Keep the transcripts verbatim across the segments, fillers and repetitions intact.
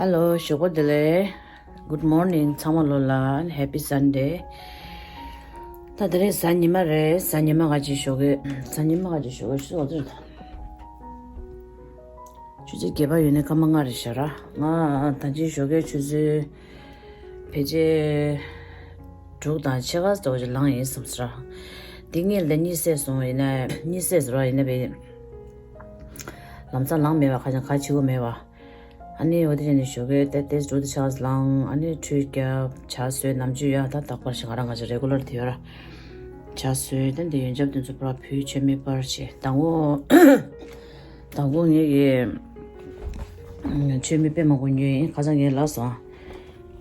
Hello, ཞོགས་པ་བདེ་ལེགས། Good morning ཚང་མ་ལོ་ལ། Happy Sunday། ད་དེ་རིང་གཟའ་ཉི་མ་རེད། གཟའ་ཉི་མ་ག་ཅིག་ཞོགས་ཀས། གཟའ་ཉི་མ་ག་ཅིག་ཞོགས་ཀས་ཞུ་བ་ཚོ། ཆུ་ཚོད་བརྒྱད་པ་ཡོད་ནས་སྐར་མ་ལྔ་རེད་ཤག་ར། ང་ད་ཅི་ཞོགས་ཀས་ཆུ་ཚོད་ཕལ་ཆེར་དྲུག་དང་ཕྱེད་ཀ་ཙམ་ཞིག་ལངས་ཡིན་བསམ་སོང་ར། འདི་ངས་ལས་གཉིད་སད་སོང་། ཡིན་ན་གཉིད་སད་ཟེར་བ་ཡིན་ན་བས། ལམ་སང་ལངས་མེད་པ། ཁ་ཅང་ཁ་ཕྱི་པོ་མེད་པ། ཨ་ནི་འོ་དེ་བྱས་ནས་ཞོགས་ཀས་ཏེ་ཏེ་དྲུག་དང་ཕྱེད་ཀ་ལངས། ཨ་ནི་ཁྲུས་བརྒྱབ། ཇ་ཟོས། ནམ་རྒྱུན་ཡ་ད་དག་པར་ཞིག་ང་རང་ང་ཅག་རེ་གུ་ལར་དེ་ཡོད་ར། ཇ་ཟོས། ཏེ་འདི་ཡོན་ཆབ་དེ་ཚོ་པར་བུས། མཆོད་མེ་པར་བྱས། དང་པོ་དང་པོ་ངས་ཀྱི་མཆོད་མེ་དཔེ་མང་པོ་ཉོས་ཡིན། ཁ་སང་ངས་ལབ་སོང་།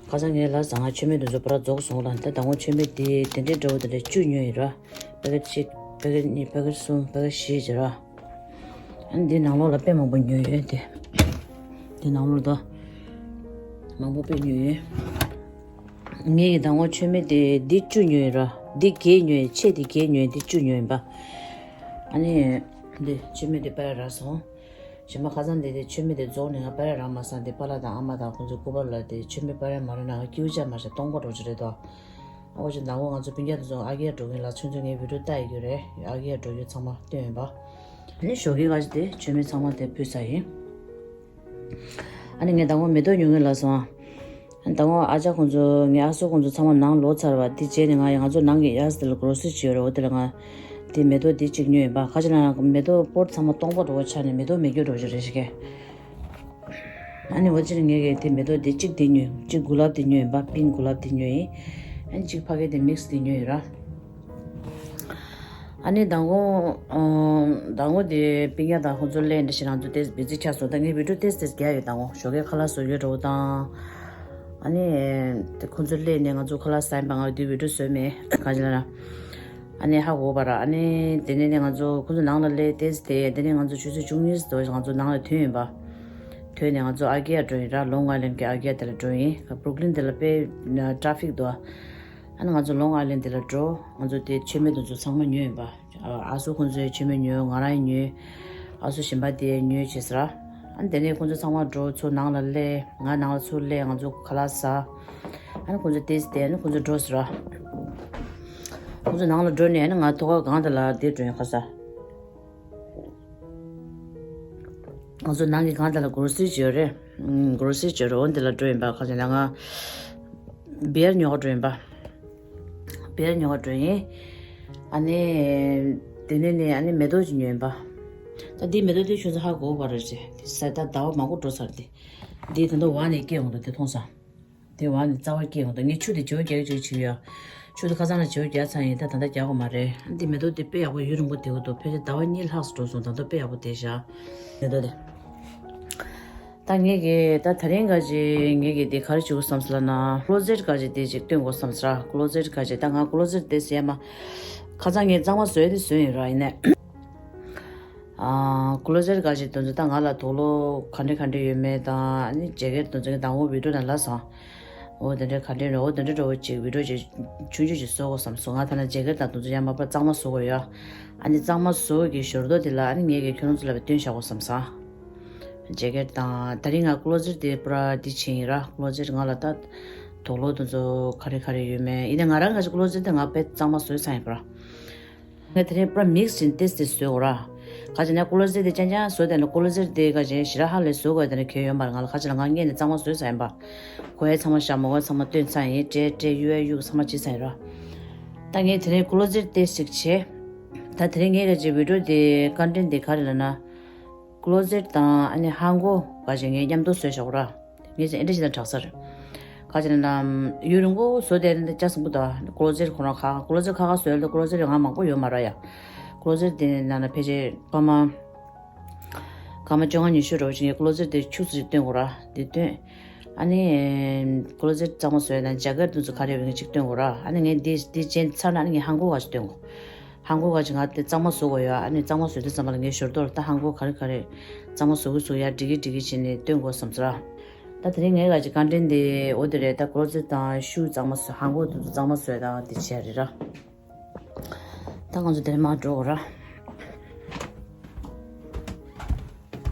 ཁ་སང་ངས་ལབ་སོང་། ང་མཆོད་མེ་དེ་ཚོ་པར་རྫོགས་སོང་ལ། ད་དང་པོ་མཆོད་མེ་དེ་དེ་འདྲའི་འདྲ་བོ་དེ་འདྲ་བཅུ་ཉོས་ཡིན་ར། པེ་ཀེ་ཊི་གཅིག་པེ་ཀེ་ཊི་གཉིས། པེ་ཀེ་ཊི་གསུམ། པེ་ཀེ་ཊི་བཞི་བྱས་ར། ཨ་ནི་འདི་ནང་ལོགས་ལ་དཔེ་མང་པོ་ཉོས་ཡོད་དེ། འདི་ནང་ལོགས་ད་མང་པོ་དཔེ་ཉོས་ཡོད། ངས་ཀྱི་དང་པོ་མཆོད་མེ་དེ་འདི་བཅུ་ཉོས་ཡིན་ར། འདི་བརྒྱད་ཉོས་ཡིན། ཆེ་དེ་བརྒྱད་ཉོས་ཡིན། འདི་བཅུ་ཉོས་ཡིན་པ། ཨ་ནི་འདི་མཆོད་མེ་དེ་པར་རག་སོང་། གཞན་པ་ཁ་སང་དེ་དེ་མཆོད་མེ་དེ་རྫོགས་ནས་ང་པར་རག་མ་སོང་། དེ་པཱ་ལགས་དང་ཨ་མ་དང་ཁོང་ཚོའི་སྐུ་པར་ལ་དེ་མཆོད་མེ་པར་མ་རག་ན་ང་སྐྱིད་པོ་ཆགས་མ་ཤག་སྟོང་པ་འགྲོ་གི་རེད་དོ། ཨ་འོ་ཅིག་དང་པོ་ང་ཚོ་སྤུན་ཀྱག་དེ་ཚོ་ཨ་ཀི་ཡ་འགྲོ་མཁན་ལ་ཆུང་ཆུང་ངའི་བི་ཌིའོ་ལྟ་ཡི་ཡོད་རེད། ཨ་ཀི་ཡ་འགྲོ་རྒྱུ་ཚང་མ་སྟོན་ཡིན་པ། ཨ་ནི་ཞོགས་ཀས་ཁ་ཅིག་དེ་མཆོད་མེ་ཚང་མ་དེ་ཕུལ་ཚར་ཡིན། ཨ་ནི་ངས་དང་པོ་མེ་ཏོག་ཉོ་མཁན་ལ་སོང་། ཨ་ནི་དང་པོ་ཨ་ཅག་ཁོང་ཚོ་ངའི་ཨ་སོ་ཁོང་ཚོ་ཚང་མ་ནང་ལོག་ཚར་བ། དེ་རྗེས་ནས་ང་ཡང་ང་ཚོ་ནང་གི་ཡ་སི་དེ་ལ་གོ་རོ་སི་རི་བྱེད་ཡོད་རེད། འོ་དེ་ལ་ང་དེ་མེ་ཏོག་དེ་གཅིག་ཉོས་ཡིན་པ། ཁ་ཅིག་ལ་མེ་ཏོག་པོ་ཏི་ཚང་མ་སྟོང་པ་འགྲོ་བ་ཆགས་ནས་མེ་ཏོག་མེད་རྒྱུ་འགྲོ་རྒྱུ་རེད་ཤག་ཨ་ནི་འོ་ཅིག་ངས་གི་དེ་མེ་ཏོག་དེ་གཅིག་དེ་ཉོས། གཅིག་གུ་ལབ་དེ་ཉོས་ཡིན་པ། པིང་ཀི་གུ་ལབ་དེ་ཉོས་ཡིན། ཨ་ནི་གཅིག་ཕ་གི་དེ་མིག་སི་དེ་ཉོས་ཡིན་ར། ཨ་ནི་མདང་དགོང་། ཨ། མདང་དགོང་དེ་སྤུན་ཀྱག་དང་ཁོང་ཚོ་སླེབས་འདྲ་ཞིག་རང་ཚོ་ཏོག་ཙམ་བི་ཛི་ཆགས་སོང་། ད་ངས་བི་ཌིའོ་ཏོག་ཙམ་ཏོག་ཙམ་རྒྱག་ཡོད། མདང་དགོང་ཞོགས་ཀས་ཁ་ལག་བཟོ་ཡོད་འགྲོ་དང་། ཨ་ནི་དེ་ཁོང་ཚོ་སླེབས་ནས་ང་ཚོ་ཁ་ལག་ཟ་ཡིན་པ། ང་དེ་བི་ཌིའོ་བཟོས་མེད། ག་ཅི་ལབ་ན། ཨ་ནི་ཧ་གོ་བ་ར། ཨ་ནི་དེ་ནས་ནས་ང་ཚོ་ཁོང་ཚོ་ནང་ལ་སླེབས་ཏོག་ཙམ་དེ། དེ་ནས་ང་ཚོ་ཆུ་ཚོད་བཅུ་གཉིས་ཙམ་ང་ཚོ་ནང་ལ་ཐོན་ཡིན་པ། ཐོན་ནས་ང་ཚོ་ཨ་ཀི་ཡ་འགྲོ་ཡིན་ར། ལོང་ཨའི་ལན་གྱི་ཨ་ཀི་ཡ་དེ་ལ་འགྲོ་ཡིན། བུ་རུག་ལིན་དེ་ལ་དཔེ་ཊ་ཕིག་འདུག་ཨ་ནི་ང་ཚོ་ལོང་ཨའི་ལན་དེ་ལ་འགྲོ། ང་ཚོ་དེ་མཆོད་མེ་དེ་ཚོ་ཚང་མ་ཉོས་ཡིན་པ། ཨ་སོ་ཁོང་ཚོའི་མཆོད་མེ་ཉོས། ང་རང་ཡང་ཉོས། ཨ་སོ་གཞན་པ་དེ་ཉོས་བྱས་ཟེར། ཨ་ནི་དེ་ནས་ཁོང་ཚོ་ཚང་མ་འགྲོ། ཚུར་ནང་ལ་སླེབས། ང་ནང་ལ་ཚུར་སླེབས། ང་ཚོ་ཁ་ལག་ཟ། ཨ་ནི་ཁོང་ཚོ་ཏོག་ཙམ་དེ། ཨ་ནི་ཁོང་ཚོ་འགྲོ་ཟེར། ཁོང་ཚོ་ནང་ལ་འགྲོ་ནས་ཨ་ནི་ང་ཐོག་ཁ་སྒང་དེ་ལ་དེ་འགྲོ་ཡིན། ཁ་ས། ང་ཚོ་ནང་གི་སྒང་དེ་ལ་གོ་རོ་སི་རི་ཅིག་ཡོད་རེད། ཨུམ། གོ་རོ་སི་རི་ཅིག་ཡོད་རེད། འོ་འདི་ལ་འགྲོ་ཡིན་པ། ཁ་ཅིག་ལ་ང་བི་ཡར་ཉོ་ག་འགྲོ་ཡིན་པ། བི་ཡར་ཉོ་ག་འགྲོ་ཡིན། ཨ་ནི་དེ་ནས་ནས་ཨ་ནི་མེ་ཏོག་ཅིག་ཉོས་ཡིན་པ། ད་འདི་མེ་ཏོག་འདི་ཁྱོད་ཚོ་ཧ་གོ་བ་རེད་ཅེ། དེ་ས་ད་ཟླ་བ་མང་པོ་འགྲོ་ཚར་ཏེ། འདི་ད་ལྟ་འོག་ནས་སྐྱེས་འོང་དུས་དེ་མཐོང་སོང་། དེ་བ་ནི་རྩ་བ་སྐྱེས་ཡོང་དུས། ངས་ཆུ་དེ་བྱེའུ་རྒྱག་ཅིག་བྱས་ཡོད། ཆུ་དེ་ཁ་སང་ལ་བྱེའུ་རྒྱག་ཚར་ཡིན། ད་ད་ལྟ་རྒྱག་དགོས་མ་རེད། འདི་མེ་ཏོག་དེ་དཔེ་ཡག་པོ་ཡུན་རིང་པོ་བསྡད་ཀྱི་འདུག་ཕལ་ཆེར་ཟླ་བ་གཉིས་ལྷག་ཙམ་འགྲོ་སོང་། ད་ལྟ་དཔེ་ཡག་པོ་བསྡད་བཞག་མེ་ཏོག་དེ། ད་ངས་ཀྱི་ད་དེ་རིང་ག་ཅིག་ངས་ཀྱི་དེ་ག་རེ་བྱེད་དགོས་བསམ་སོང་ལབ་ན། ཀློ་ཛེཊ་ག་ཅིག་དེ་ཅིག་སྟོན་དགོས་བསམ་སོང་ར། ཀློ་ཛེཊ་ག་ཅིག་ད་ང་ཀློ་ཛེཊ་དེ་ཟེར་མ། ཁ་སང་ངས་གཙང་མ་བཟོས་དེ་བཟོས་ཡིན་ར། ཡིན་ནའི། ཨ། ཀློ་ཛེཊ་ག་ཅིག་དེ་ཚོ་ད་ང་ལ་དུག་སློག་ག་འདྲ་ག་འདྲ་ཡོད་མེད་དང་། ཨ་ནི་ཇེ་ཀེཊ་དེ་ཚོ་ངས་དང་པོ་བི་ཌིའོ་ནང་ལབ་སོང་། འོ་དེ་འདྲ་ག་འདྲ་རེད། འོ་དེ་འདྲ་འདྲ་བོ་ཅིག་བི་ཌིའོ་ཅིག་ཆུང་ཆུང་ཅིག་བཟོ་དགོས་བསམ་སོང་། ང་ཐ་ན་ཇེ་ཀེཊ་དང་དེ་ཚོ་ཡང་མ་པ་གཙང་མ་བཟོ་དགོས་ཡོད། ཨ་ནི་གཙང་མ་བཟོ་གི་ཞོར་དུ་དེ་ལ་ཨ་ནི་ངས་ཀྱི་ཁྱོད་རང་ཚོ་ལ་བསྟན་བཞག་དགོས་བསམ་སོང་། ཇེ་ཀེཊ་དང་དེ་རིང་ང་ཀློ་ཛེཊ་དེ་པུ་ར་འདི་བྱས་ཡིན་ར། ཀློ་ཛེཊ་ང་ལ་ད་དུག་སློག་དེ་ཚོ་ག་རེ་ག་རེ་ཡོད་མེད། ཡིན་ནའི་ང་རང་ག་ཅིག་ཀློ་ཛེཊ་དེ་ང་དཔེ་གཙང་མ་བཟོས་ཚར་ཡིན་པ་ར། ང་དེ་རིང་པུ་ར་མིག་སི་བྱས་ཏོག་ཙམ་བཟོས་ཡོད་ར། ག་ཅིག་ན་ཀློ་ཛེཊ་དེ་རྐྱང་རྐྱང་བཟོས་བསྡད་ན། ཀློ་ཛེཊ་དེ་ག་ཅིག་ཞེ་དྲག་ཧ་ལས་བཟོ་དགོས་དེ་འདྲ་གང་ཡང་ཡོད་མ་རེད། ང་ལ་ག་ཅིག་ལ་ང་སྔོན་ནས་གཙང་མ་བཟོས་ཚར་ཡིན་པ། དགོས་ཡ་ཚང་མ་བཞག་མ་དགོས་ཡ་ཚང་མ་བཏོན་ཚར་ཡིན། སྤྲད་སྤྲད་གཡུག་ཡ་གཡུག་ཚང་མ་བྱས་ཚར་ཡིན་ར། ད་ངས་དེ་རིང་ཀློ་ཛེཊ་ཏོག་ཙམ་བྱས། ད་དེ་རིང་ངས་ག་ཅིག་བི་ཌིའོ་དེ་ཀོན་ཊེན་ཊི་དེ་ག་རེ་ལབ་ན། ཀློ་ཛེཊ་དང་ཨ་ནི་ཧང་གོ་ག་ཅིག་ངས་མཉམ་དུ་བཟོས་བཞག་ར། ངས་ཅིག་ཨེ་འདྲ་ཞིག་དང་དྲག་ས་རེད། ག་ཅིག་ན་ན་ཡུན་རིང་པོ་བཟོ་བསྡད་ན་ཅག་སང་པོ་ད་ཀློ་ཛེཊ་ཁོ་རང་ཁ་ཁ་ཀློ་ཛེཊ་ཁ་ཁ་བཟོས་ལ། ཀློ་ཛེཊ་ང་མང་པོ་ཡོད་མ་རེད་ཡ། ཀློ་ཛེཊ་དེ་ནང་ན་ཕལ་ཆེར་སྐར་མ་སྐར་མ་བཅོ་ལྔ་ཉི་ཤུ་འདྲ་བོ་ཅིག་ངས་ཀློ་ཛེཊ་དེ་ཁྱུག་ཙམ་ཅིག་སྟོན་དགོས་ར། དེ་སྟོན། ཨ་ནི་ཀློ་ཛེཊ་གཙང་མ་བཟོས་ན་ཇ་ཀེཊ་དེ་ཚོ་ག་རེ་ཡོད་པ་ངས་ཅིག་སྟོན་དགོས་ར། ཨ་ནི་ངས་འདི་འདི་བྱས་ཚར་ན་ཨ་ནི་ངས་ཧང་གོ་ག་ཅིག་སྟོན་དགོས། ཧང་གོ་ག་ཅིག་ང་དེ་གཙང་མ་བཟོ་དགོས་ཡོད། ཨ་ནི་གཙང་མ་བཟོས་དུས་ཙམ་པ་ལ་ངས་ཞོར་དུ་ད་ཧང་གོ་ག་རེ་ག་རེ་གཙང་མ་བཟོ་གི་བཟོ་ཡ་འགྲིག་གི་འགྲིག་གི་བྱས་ནས་སྟོན་དགོས་བསམ་ཚར། ད་དེ་རིང་ངས་ག་ཅིག་ཀོན་ཊེན་ཊི་དེ་འོ་དེ་རེད། ད་ཀློ་ཛེཊ་དང་ཤུ་གཙང་མ་བཟོ། ཧང་གོ་དེ་ཚོ་གཙང་མ་བཟོ་དང་དེ་བྱས་རེད་ར། ད་ང་ཚོ་དེ་རིང་མར་འགྲོ་དགོས་ར།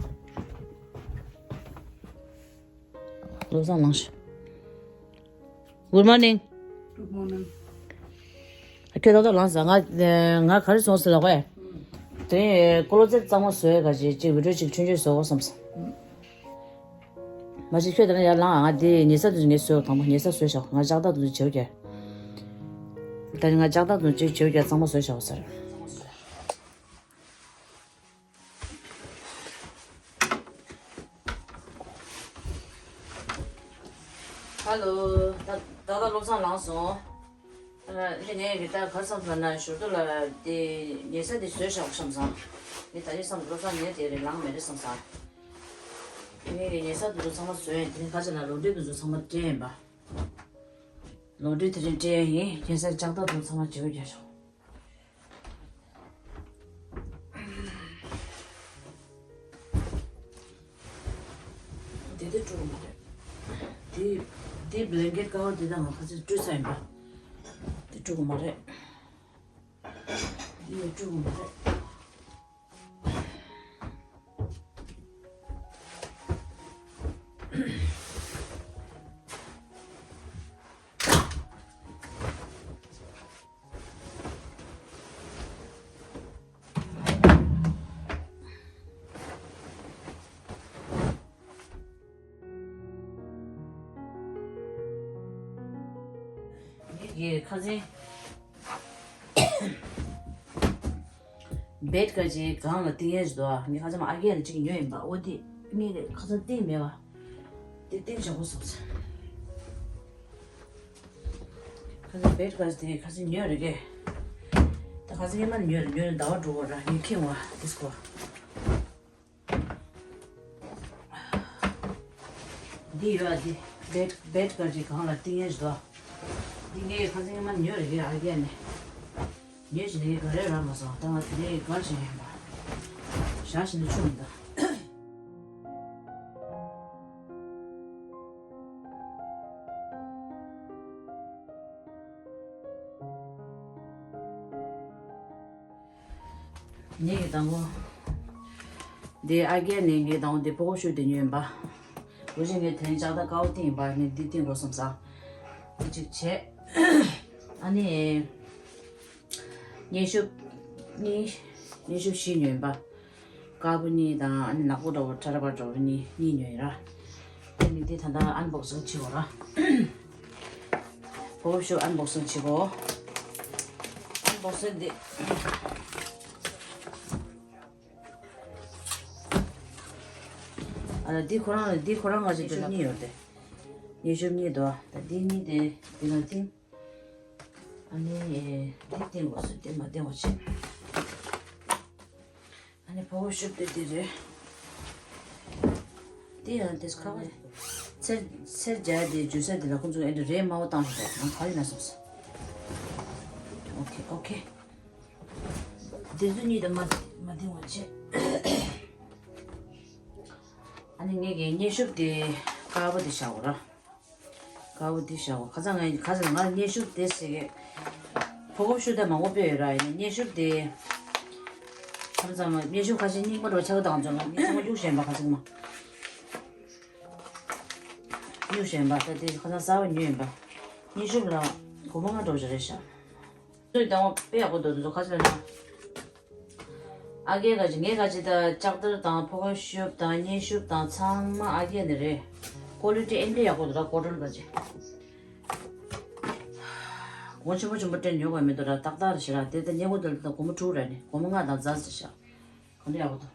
བློ་བཟང་ལངས་ཤོག Good morning. Good morning. ཁྱོད་ད་ལྟ་ལངས་ཟ། ང་ང་ག་རེ་སོང་ཟེར་ལ་ཧོས། དེ་ཀོ་ལོ་ཛེ་གཙང་མ་བཟོས་ག་ཅིག་ཅིག་བི་ཌིའོ་ཅིག་ཆུང་ཆུང་བཟོ་དགོས་བསམ་སོང་། མ་གཞི་ཁྱོད་ད་ལྟ་ཡར་ལངས། ང་དེ་ཉལ་ས་དུ་ངས་བཟོས་དང་པོ་ཉལ་ས་བཟོས་བཞག་ང་ལྕགས་ཐག་དུ་བྱེའུ་རྒྱལ། ད་ང་ལྕགས་ཐག་དུ་ཅིག་བྱེའུ་རྒྱལ་གཙང་མ་བཟོས་བཞག་ཟེར། ཧ་ལོ། ད་ད་ལྟ་བློ་བཟང་ལངས་སོང་། ཨ་ནི་ངས་ངས་ད་ག་བསམ་སོང་ན་ཞོར་དུ་ལ་དེ་ཉལ་ས་དེ་བཟོས་བཞག་བསམ་སོང་། ངས་ད་ནི་བསམ་བློ་བཟང་ངས་དེ་རེད་ལངས་མེད་རེད་བསམ་སོང་། ངས་ངས་ཉལ་ས་དེ་ཚོ་ཚང་མ་བཟོས་ཡིན། དེ་ནི་ཁ་ཆེ་ན་ལོ་འབྲས་དེ་ཚོ་ཚང་མ་སྤྲད་ཡིན་པ། ལོ་འབྲས་དེ་རིང་སྤྲད་ཡིན། ཉལ་ས་ལྕགས་ཐག་དེ་ཚོ་ཚང་མ་བརྗེ་པོ་རྒྱག་བཞག་དེ་དེ་དཀྲུག་མ་རེད། དེ་དེ་བྷི་ལན་ཀེཊ་ཀ་བར་དེ་དང་ང་ཁ་ཚིག་དཀྲུག་ཚར་ཡིན་པ། དེ་དཀྲུག་མ་རེད། དེ་ཡང་དཀྲུག་མ་རེད། ངེད་ཀྱི་ཁ་སང་བེད་ཀ་ཅིག་སྒང་ལ་བཏིང་ཡས་ཞིག་འདུག་ངས་ཁ་སང་ཨ་རྒས་ལ་ཅིག་ཉོས་ཡིན་པ། འོ་དེ་ངས་ཁ་སང་བཏིང་མེད་པ། དེ་བཏིང་བཞག་གོ་སོང་ཟེར། ཁ་སང་བེད་ཀ་དེ་ཁ་སང་ཉོས་རེད་ཀྱེ། ད་ཁ་སང་ཉི་མ་ཉོས་རེད། ཉོས་ནས་ཟླ་བ་འགྲོ་གོ་ར་ངས་ཁེངས་བ་དེ་སྐོར། འདི་ཡོད་ཨ། འདི་བེད་བེད་ཀ་ཅིག་སྒང་ལ་བཏིང་ཡས་ཞིག་འདུག་འདི་ངས་ཁ་སང་ཉི་མ་ཉོས་རེད་ཀྱེ་ཨ་རྒས་ནས། ཉོས་ཞིག་ནས་ག་རེ་རག་མ་སོང་། ད་ང་དེ་ནས་གར་བྱེད་ཡིན་པ། བཞག་བཞིན་དུ་ཆུ་མི་འདུག་ངེད་ཀྱི་དང་པོ། འདི་ཨ་རྒས་ནས་ངའི་དང་པོ་འདི་ཕོ་ཁོ་ཤུ་དེ་ཉོས་ཡིན་པ། ལོ་ཤས་ངས་དེ་རིང་ལྕགས་ཐག་དཀར་པོ་བཏིང་ཡིན་པ། ངས་འདི་བཏིང་དགོས་བསམ་སོང་། འདི་གཅིག་བྱས། ཨ་ནི། སྙན་ཞུ་གཉིས། སྙན་ཞུ་བཞི་ཉོས་ཡིན་པ། དཀར་པོ་གཉིས་དང་ཨ་ནི་ནག་པོ་འདྲ་བོ་ཁྲ་ར་པ་འདྲ་བོ་གཉིས་གཉིས་ཉོས་ཡིན་ར། ཨ་ནི་འདི་ད་ལྟ་ཨན་བོག་སིང་བྱེད་དགོས་ར། ཕོ་ཁོ་ཤུ་ཨན་བོག་སིང་བྱེད་དགོས། ཨན་བོག་སིང་འདི། ཨ་ལ་འདི་ཁོ་རང་ལ་འདི་ཁོ་རང་ང་ཅིག་སྙན་ཞུ་གཉིས་ཡོད་དེ། སྙན་ཞུ་གཉིས་འདུག་ད་འདི་གཉིས་དེ་འདི་ང་འཐེན། ཨ་ནི་འདི་འཐེན་དགོས་སོ། འདི་མ་འཐེན་པ་བྱེད། ཨ་ནི་ཕོ་ཁོ་ཤུ་དེ་འདི་རེད། འདི་ཡང་དེ་ཁ་བ། ཚེར་ཚེར་རྒྱག་དེ་འཇུ་ས་དེ་ལ་ཁོང་ཚོ་ཨེ་འདྲ་རེད་དམའ་བོ་བཏང་ཤོག་ང་ག་རེ་ན་སོང་ས། ཨོ་ཁེ་ཨོ་ཁེ། དེ་ཚོ་གཉིས་དེ་མ་མ་འཐེན་པ་བྱེད། ཨ་ནི་ངེད་ཀྱི་སྙན་ཞུ་དེ་དཀར་པོ་དེ་བཞག་གོ་ར། དཀར་པོ་འདི་བཞག་གོ་ཁ་སང་ང་ཁ་སང་ང་སྙན་ཞུ་དེ་ཟེར་གི་ཕོ་ཁོ་ཤུ་དེ་མང་པོ་སྤྲད་ཡོད་ར། ཡིན་ན་སྙན་ཞུ་དེ་ཁ་སང་སྙན་ཞུ་ཁ་ཤས་རྙིང་པ་འགྲོ་ཆགས་སྡང་བྱུང་ལ་ངས་ཚང་མ་གཡུག་བཞག་པ། ཁ་སང་མ་གཡུག་བཞག་པ། ད་དེ་ཁ་སང་གསར་པ་ཉོས་ཡིན་པ། སྙན་ཞུ་ལ་སྒོར་མོ་ལྔ་འགྲོ་བཞག་རེད་ཤག་ཚོས་དང་པོ་དཔེ་ཡག་པོ་འདུག་འདི་ཚོ་ཁ་ཤས་ལ། ཨ་རྒས་ག་ཅིག་ངས་ག་ཅིག་ད་ལྕགས་དར་དང་ཕོ་ཁོ་ཤུབ་དང་སྙན་ཤུབ་དང་ཚང་མ་ཨ་རྒས་ནས་རེད། ཀོ་ལི་ཊི་ཨེ་འདྲ་ཡག་པོ་འདུག་ད་ཀོ་ཊོན་ག་ཅིག་གོང་ཆེན་པོ་ཆེན་པོ་སྤྲད་ཉོ་དགོས་མི་འདུག་ད་ཏག་ཏག་རེད་ཤག་ར། དེ་ད་སྙན་པོ་འདུག་ད་སྒོར་མོ་དྲུག་རེད་ནི། སྒོར་མོ་ལྔ་དང་ཛ་ཟེར་ཤག་ག་འདྲ་ཡག་པོ་འདུག་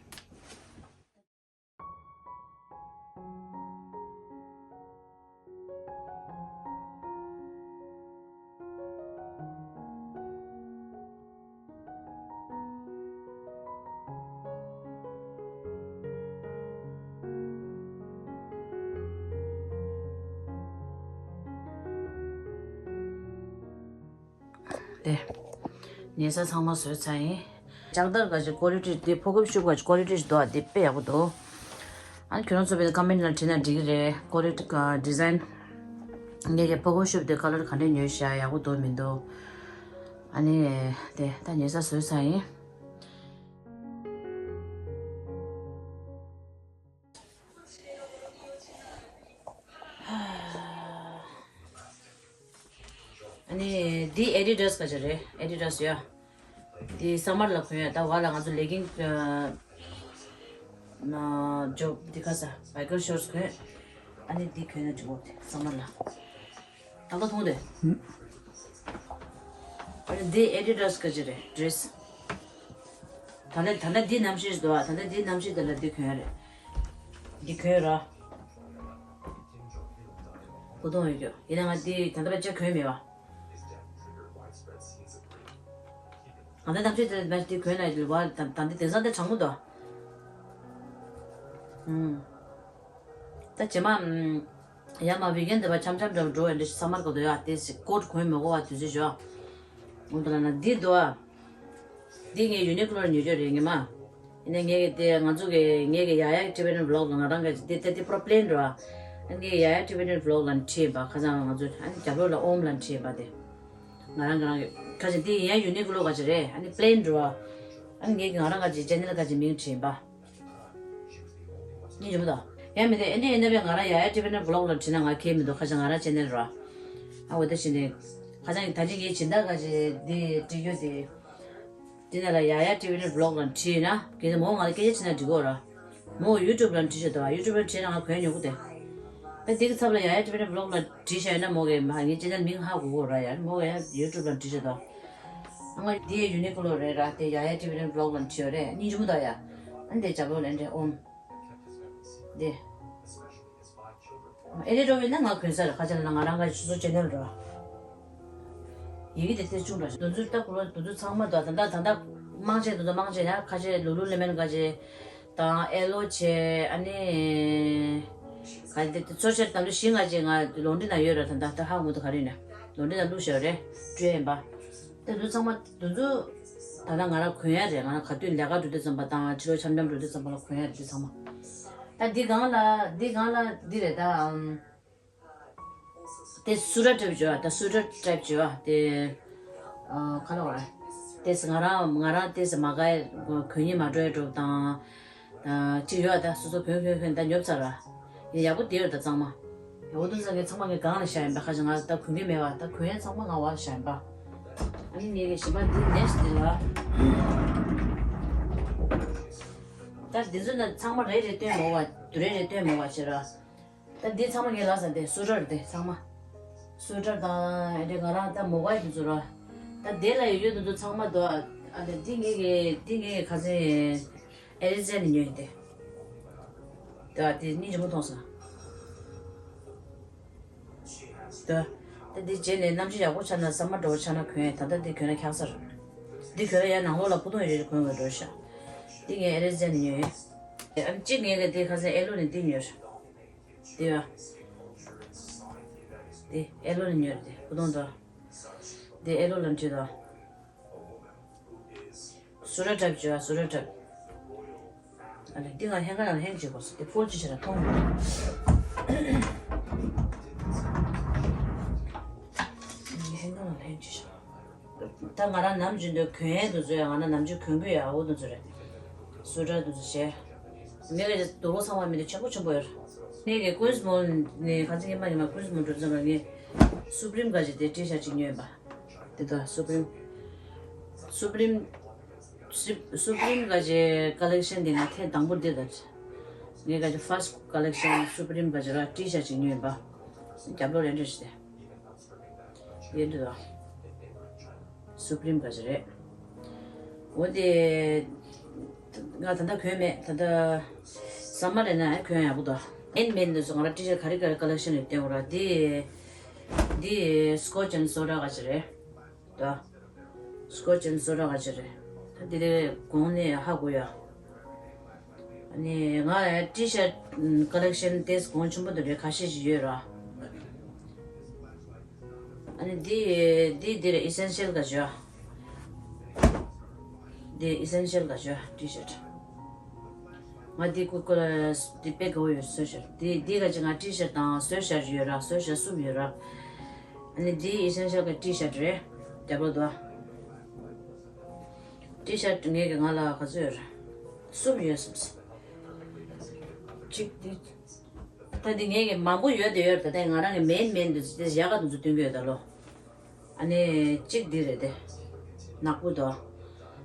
དེ། ཉལ་ས་ཚང་མ་བཟོས་ཚར་ཡིན། ལྕགས་དར་ག་ཅིག་ཀོ་ལི་ཊི་དེ་ཕོ་ཁོ་ཤུབ་ག་ཅིག་ཀོ་ལི་ཊི་ཞིག་འདུག་ཨ། དེ་དཔེ་ཡག་པོ་འདུག་ཨ་ནི་ཁྱོད་རང་ཚོ་བས་ཀ་མེན་ཊི་ནང་བྲིས་ན་འགྲིག་གི་རེད། ཀོ་ལི་ཊི་ཌི་ཛའིན། ངས་ཀྱི་ཕོ་ཁོ་ཤུབ་དེ་ཁ་ལར་ག་འདྲས་ཉོས་ཤག་ཡག་པོ་འདུག་མི་འདུག་ཨ་ནི་དེ་ད་ཉལ་ས་བཟོས་ཚར་ཡིན། འདི་Adidas་ག་ཅིག་རེད། Adidas་ཡ། འདི་summer་ལ་གོན་ཡ། ད་བར་ལ་ང་ཚོ་legging་ཨ་ན་job་འདི་ཁ་ས་biker shorts་གོན། ཨ་ནི་འདི་གོན་ན་འགྲིག་གོ། summer་ལ། ད་ལྟ་མཐོང་དེ། ཨ་ནི་འདི་Adidas་ག་ཅིག་རེད། dress། ད་ལྟ་ད་ལྟ་འདི་གནམ་གཤིས་འདུག་ཨ། ད་ལྟ་འདི་གནམ་གཤིས་དེ་ལ་འདི་གོན་རེད། འདི་གོན་ར། བུ་དོང་ཡོད་རྒྱུ་ཡིན་ན་ང་འདི་ད་ལྟ་བ་ཅག་གོན་མེད་བ། ང་ད་གནམ་གཤིས་དེ་ལ་འདི་གོན་ན་ཡོད་བ། ད་ད་འདི་དེང་སང་དེ་གྲང་མོ་འདུག་ཨུམ། ད་རྗེས་མ་ཨུམ། ཡ་མ་weekend་དེ་བ་འཆམ་འཆམ་འདྲ་བོ་འགྲོ་ཡ་འདྲ་ཞིག་summer་ག་དུ་ཡ་དེ་ཞིག་coat་གོན་མི་དགོས་བ་དུས་ཚོད་ཞོ། འོ་ད་ལ་ན་འདི་འདུག་ཨ། འདི་ངས་Uniqlo་ཉོས་ཡོད་རེད་ངས་མ། ཡིན་ན་ངས་ཀྱི་དེ་ང་ཚོ་གི་ངས་ཀྱི་ཡ་ཡ་Tibetan vlog་ལ་ང་རང་གི་དེ་དེ་དེ་པུ་ར་plain་འགྲོ་ཨ། ངས་ཀྱི་ཡ་ཡ་Tibetan vlog་ལ་ཁྲིད་པ་ཁ་སང་ང་ཚོ་ཨ་ནི་རྒྱབ་ལོགས་ལ་ཨོམ་ལ་ཁྲིད་པ་དེ། ང་རང་གི་རང་གི་ཁ་ཅིག་དེ་ཡིན་ཡ་Uniqlo་ག་ཅིག་རེད། ཨ་ནི་plain་འགྲོ་ཨ། ཨ་ནི་ངས་ཀྱི་ང་རང་ག་ཅིག་channel་ག་ཅིག་མིང་ཁྲིད་པ། ཡིན་འཇུམ་དང་། ཡང་མི་དེ་ཨེ་འདྲ་ཨེ་འདྲ་བའི་ང་རང་ཡ་ཡ་Tibetan vlog་ལ་བྲིས་ན་ང་ཁེལ་མི་འདུག་ཁ་ཅིག་ང་རང་channel་ར། ཨ་འོ་ད་ཞིག་ནས། ཁ་ཅིག་ད་ཅི་ངའི་སྦྱིན་བདག་ག་ཅིག་འདི་བྲིས་རྒྱུ་དེ། འདི་ནས་ལ་ཡ་ཡ་Tibetan vlog་ལ་བྲིས་ན་གལ་ཏེ་མོ་ང་ལ་སྐད་ཆ་བྱས་ན་འགྲིག་གོ་ར། མོ་YouTube་ལ་བྲིས་ཤག་དང་YouTube་ལ་བྲིས་ན་ང་གོན་ཉོ་གི་དེ། ད་འདི་གི་ཚབ་ལ་ཡ་ཡ་Tibetan vlog་ལ་བྲིས་ཤག་ཡིན་ན་མོ་གི་མ་ངའི་channel་མིང་ཧ་གོ་གོ་ར་ཡ་མོ་གི་ཡ་YouTube་ལ་བྲིས་ཤག་དང་། ང་འདི་Uniqlo་རེད་ར་དེ་ཡ་ཡ་Tibetan vlog་ལ་བྲིས་ཡོད་རེད་སྙིང་རྗེ་མོ་དང་ཡ། ཨ་འདི་རྒྱབ་ལོགས་ལ་འདྲེ་ཨོམ། འདི། ཨེ་རེ་འགྲོ་བས་ན་ང་གོན་ས་རེད་ཁ་ཆེ་ལ་ང་རང་ག་སོ་སོ་channel་འགྲོ། ཡི་གེ་དེ་ཐེ་ཆུང་འདྲ་ཞིག་དུ་འཛུལ་ལྟ་ཁུ་ལོ་དུ་འཛུལ་ཚང་མ་འདུག་ད་ལྟ་ད་ལྟ་མང་ཆེ་དུ་འཛུལ་མང་ཆེ་ཡ་ཁ་ཆེ་ལུ་ལུ་ལེ་མན་ག་ཆེ་དང་ཨེ་ལོ་ཆེ་ཨ་ནི་ག་དེ་དེ་ཚོ་ཆེར་དམ་དུ་ཤི་ང་ཆེ་ང་ལོན་ཌི་ན་ཡོད་ར་ད་ལྟ་ད་ཧ་མུ་དུ་ག་རེ་ན་ལོན་ཌི་ན་ལུ་ཤ་རེ་སྤྲོད་ཡིན་པ་དེ་འདུ་ཚང་མ། དེ་ཚོ་ད་ལྟ་ང་རང་གོན་ཡ་རེད། ང་རང་ག་དུས་ལས་ཀ་འགྲོ་དུས་ཙམ་པ་དང་ཕྱི་ལོགས་འཆམ་འཆམ་འགྲོ་དུས་ཙམ་པ་ལ་གོན་ཡ་རེད་དེ་ཚང་མ། ད་འདི་སྒང་ལ་འདི་སྒང་ལ་འདི་རེད་ད། ཨམ། དེ་སུ་ར་ཊེབ་བྱོས་ད་སུ་ར་ཊེབ་བྱོས་དེ། ཨ་ཁ་ལོ་ར། དེས་ང་རང་ང་རང་དེས་མ་ག་གོན་ཉི་མ་འགྲོ་ཡ་འགྲོ་དང་། ཅིག་ཡོད་ད་སོ་སོ་གོན་གོན་གོན་ད་ཉོབ་ཚར་ར། ཡ་ཡག་པོ་དེ་ཡོད་ད་གཙང་མ། ཡ་འོ་དུ་ཚང་གི་ཚང་མ་ངའི་སྒང་ལ་བཞག་ཡིན་པ་ཁ་ཅིག་ང་ད་གོན་གི་མེད་པ་ད་གོན་ཡ་ཚང་མ་ང་བ་ལ་བཞག་ཡིན་པ། ཨ་ནི་ངའི་གི་ཞིམ་པ་འདི་ནེག་སི་འདི་ར། ད་འདི་ཚོ་ན་ཚང་མ་རེ་རེ་སྟོན་མོ་བ་དུ་རེ་རེ་སྟོན་མོ་བ་བྱེད་ར། ད་འདི་ཚང་མ་ངའི་ལ་ས་འདི་སུ་ཊར་འདི་ཚང་མ། སུ་ཊར་དང་ཨ་འདི་ང་རང་ད་མོ་བ་འདི་ཚོ་ར། ད་འདི་ལ་ཡོད་ཡོད་འདི་ཚོ་ཚང་མ་དོ་ཨ་འདི་འདི་ངའི་གི་འདི་ངའི་གི་ཁ་སང་། ཨེ་རི་ཛན་ནས་ཉོས་ཏེ། ད་དེ་སྙིང་རྗེ་མོ་མཐོང་སོང་། ད་ད་འདི་རྗེས་ནས་གནམ་གཤིས་ཡག་པོ་ཆགས་ན་ས་མ་འགྲོ་བ་ཆགས་ན་གོན་ཡ་ད་ལྟ་འདི་གོན་ན་འཁྱག་ས་རེད། འདི་གོན་ན་ཡ་ནང་ལོགས་ལ་ཕུ་ཐུང་ཡོད་རེད་གོན་དགོས་འགྲོ་ཤག་འདི་ངས་ཨེ་རི་ཛན་ནས་ཉོས་ཡོད། ཨ་ནི་གཅིག་ངས་གི་འདི་ཁ་སང་ཨེ་ལོ་ནས་འདི་ཉོས་རེད། འདི་ཡ། འདི་ཨེ་ལོ་ནས་ཉོས་རེད་འདི་ཕུ་ཐུང་དོ། འདི་ཨེ་ལོ་ལ་འཁྲིད་དོ། སུ་ར་ཊེབ་བྱོས་ཨ་སུ་ར་ཊེབ། ཨ་ལེ་འདི་ང་ཧེང་ག་ནང་ཧེང་བྱེད་དགོས་སོ་འདི་ཕོལ་ཅི་བྱེད་ན་མཐོང་མི་འདུག་ཧེང་ག་ནང་ཧེང་བྱེད་ཤག་ད་ང་རང་ནམ་རྒྱུན་དུ་གོན་ཡས་འདུག་ཚོ་ཡ་ང་རང་ནམ་རྒྱུན་གོན་གི་ཡ་འོ་འདུག་ཚོ་རེད། སུ་ར་འདུག་ཚོ་བྱས། ངས་ཀྱི་དུ་བོ་ཚང་མ་མི་འདུག་ཆེན་པོ་ཆེན་པོ་ཡོད། ངས་ཀྱི་ཀུན་སི་མོལ་ནས་ཁ་ཚིག་ཉི་མ་ཉི་མ་ཀུན་སི་མོལ་འགྲོ་ཙམ་པ་ངས་སུ་པྲིམ་ག་ཅིག་དེ་ཊི་ཤར་ཅིག་ཉོས་ཡིན་པ། དེ་དག་སུ་པྲིམ། སུ་པྲིམ། སུ་པྲིམ་ག་ཅིག་ཀ་ལེག་ཤན་དེ་ང་ཐེངས་དང་པོ་འདི་དང་། ངས་ག་ཅིག་ཕར་སི་ཀ་ལེག་ཤན་སུ་པྲིམ་ག་ཅིག་ར་ཊི་ཤར་ཅིག་ཉོས་ཡིན་པ། རྒྱབ་ལོགས་རེ་འདྲ་ཞིག་དེ། ཡོད་འདུག་ད། སུ་པྲིམ་ག་ཅིག་རེད། འོ་དེ། ང་ད་ལྟ་གོན་མེད་ད་ལྟ། ས་མ་རེད་ན་གོན་ཡག་པོ་འདུག་ཨེན་མེད་འདུག་སོ་ང་ར་ཊི་ཤར་ག་རེ་ག་རེ་ཀ་ལེག་ཤན་རེད་བསྟན་འོ་ར་དེ། འདི་Scotch and Soda་ག་ཅིག་རེད། ད། Scotch and Soda་ག་ཅིག་རེད། ད་འདི་རེད་གོང་ནས་ཧ་གོ་ཡ། ཨ་ནི་ང་ཊི་ཤར་ཀ་ལེག་ཤན་དེ་གོང་ཆེན་པོ་འདི་རེད་ཁ་ཤས་ཤིག་ཡོད་ར། ཨ་ནི་འདི་འདི་འདི་རེད་ཨི་སེན་ཤལ་ག་ཅིག་ཡ། འདི་ཨི་སེན་ཤལ་ག་ཅིག་ཡ་ཊི་ཤར། ང་འདི་ཀུ་ཀུ་ལ་འདི་དཔེ་དགའ་བོ་ཡོད་སོ་ཤར་འདི་འདི་ག་ཅིག་ང་ཊི་ཤར་དང་སོ་ཤར་ཡོད་ར་སོ་ཤར་གསུམ་ཡོད་ར། ཨ་ནི་འདི་ཨི་སེན་ཤལ་ག་ཊི་ཤར་རེད། རྒྱབ་ལོགས་དུ། ཊི་ཤར་ངས་ཀྱི་ང་ལ་ག་ཚོད་ཡོད་རེད། གསུམ་ཡོད་སོང་། གཅིག་འདི། ད་འདི་ངས་ཀྱི་མང་པོ་ཡོད་དེ་ཡོད་རེད་ད་ལྟ་ང་རང་གི་མེན་མེན་འདི་ཚོ་དེ་ཡག་ག་འདི་ཚོ་སྟོན་གྱི་ཡོད་ད་ལོ། ཨ་ནི་གཅིག་འདི་རེད་དེ། ནག་པོ་དོ།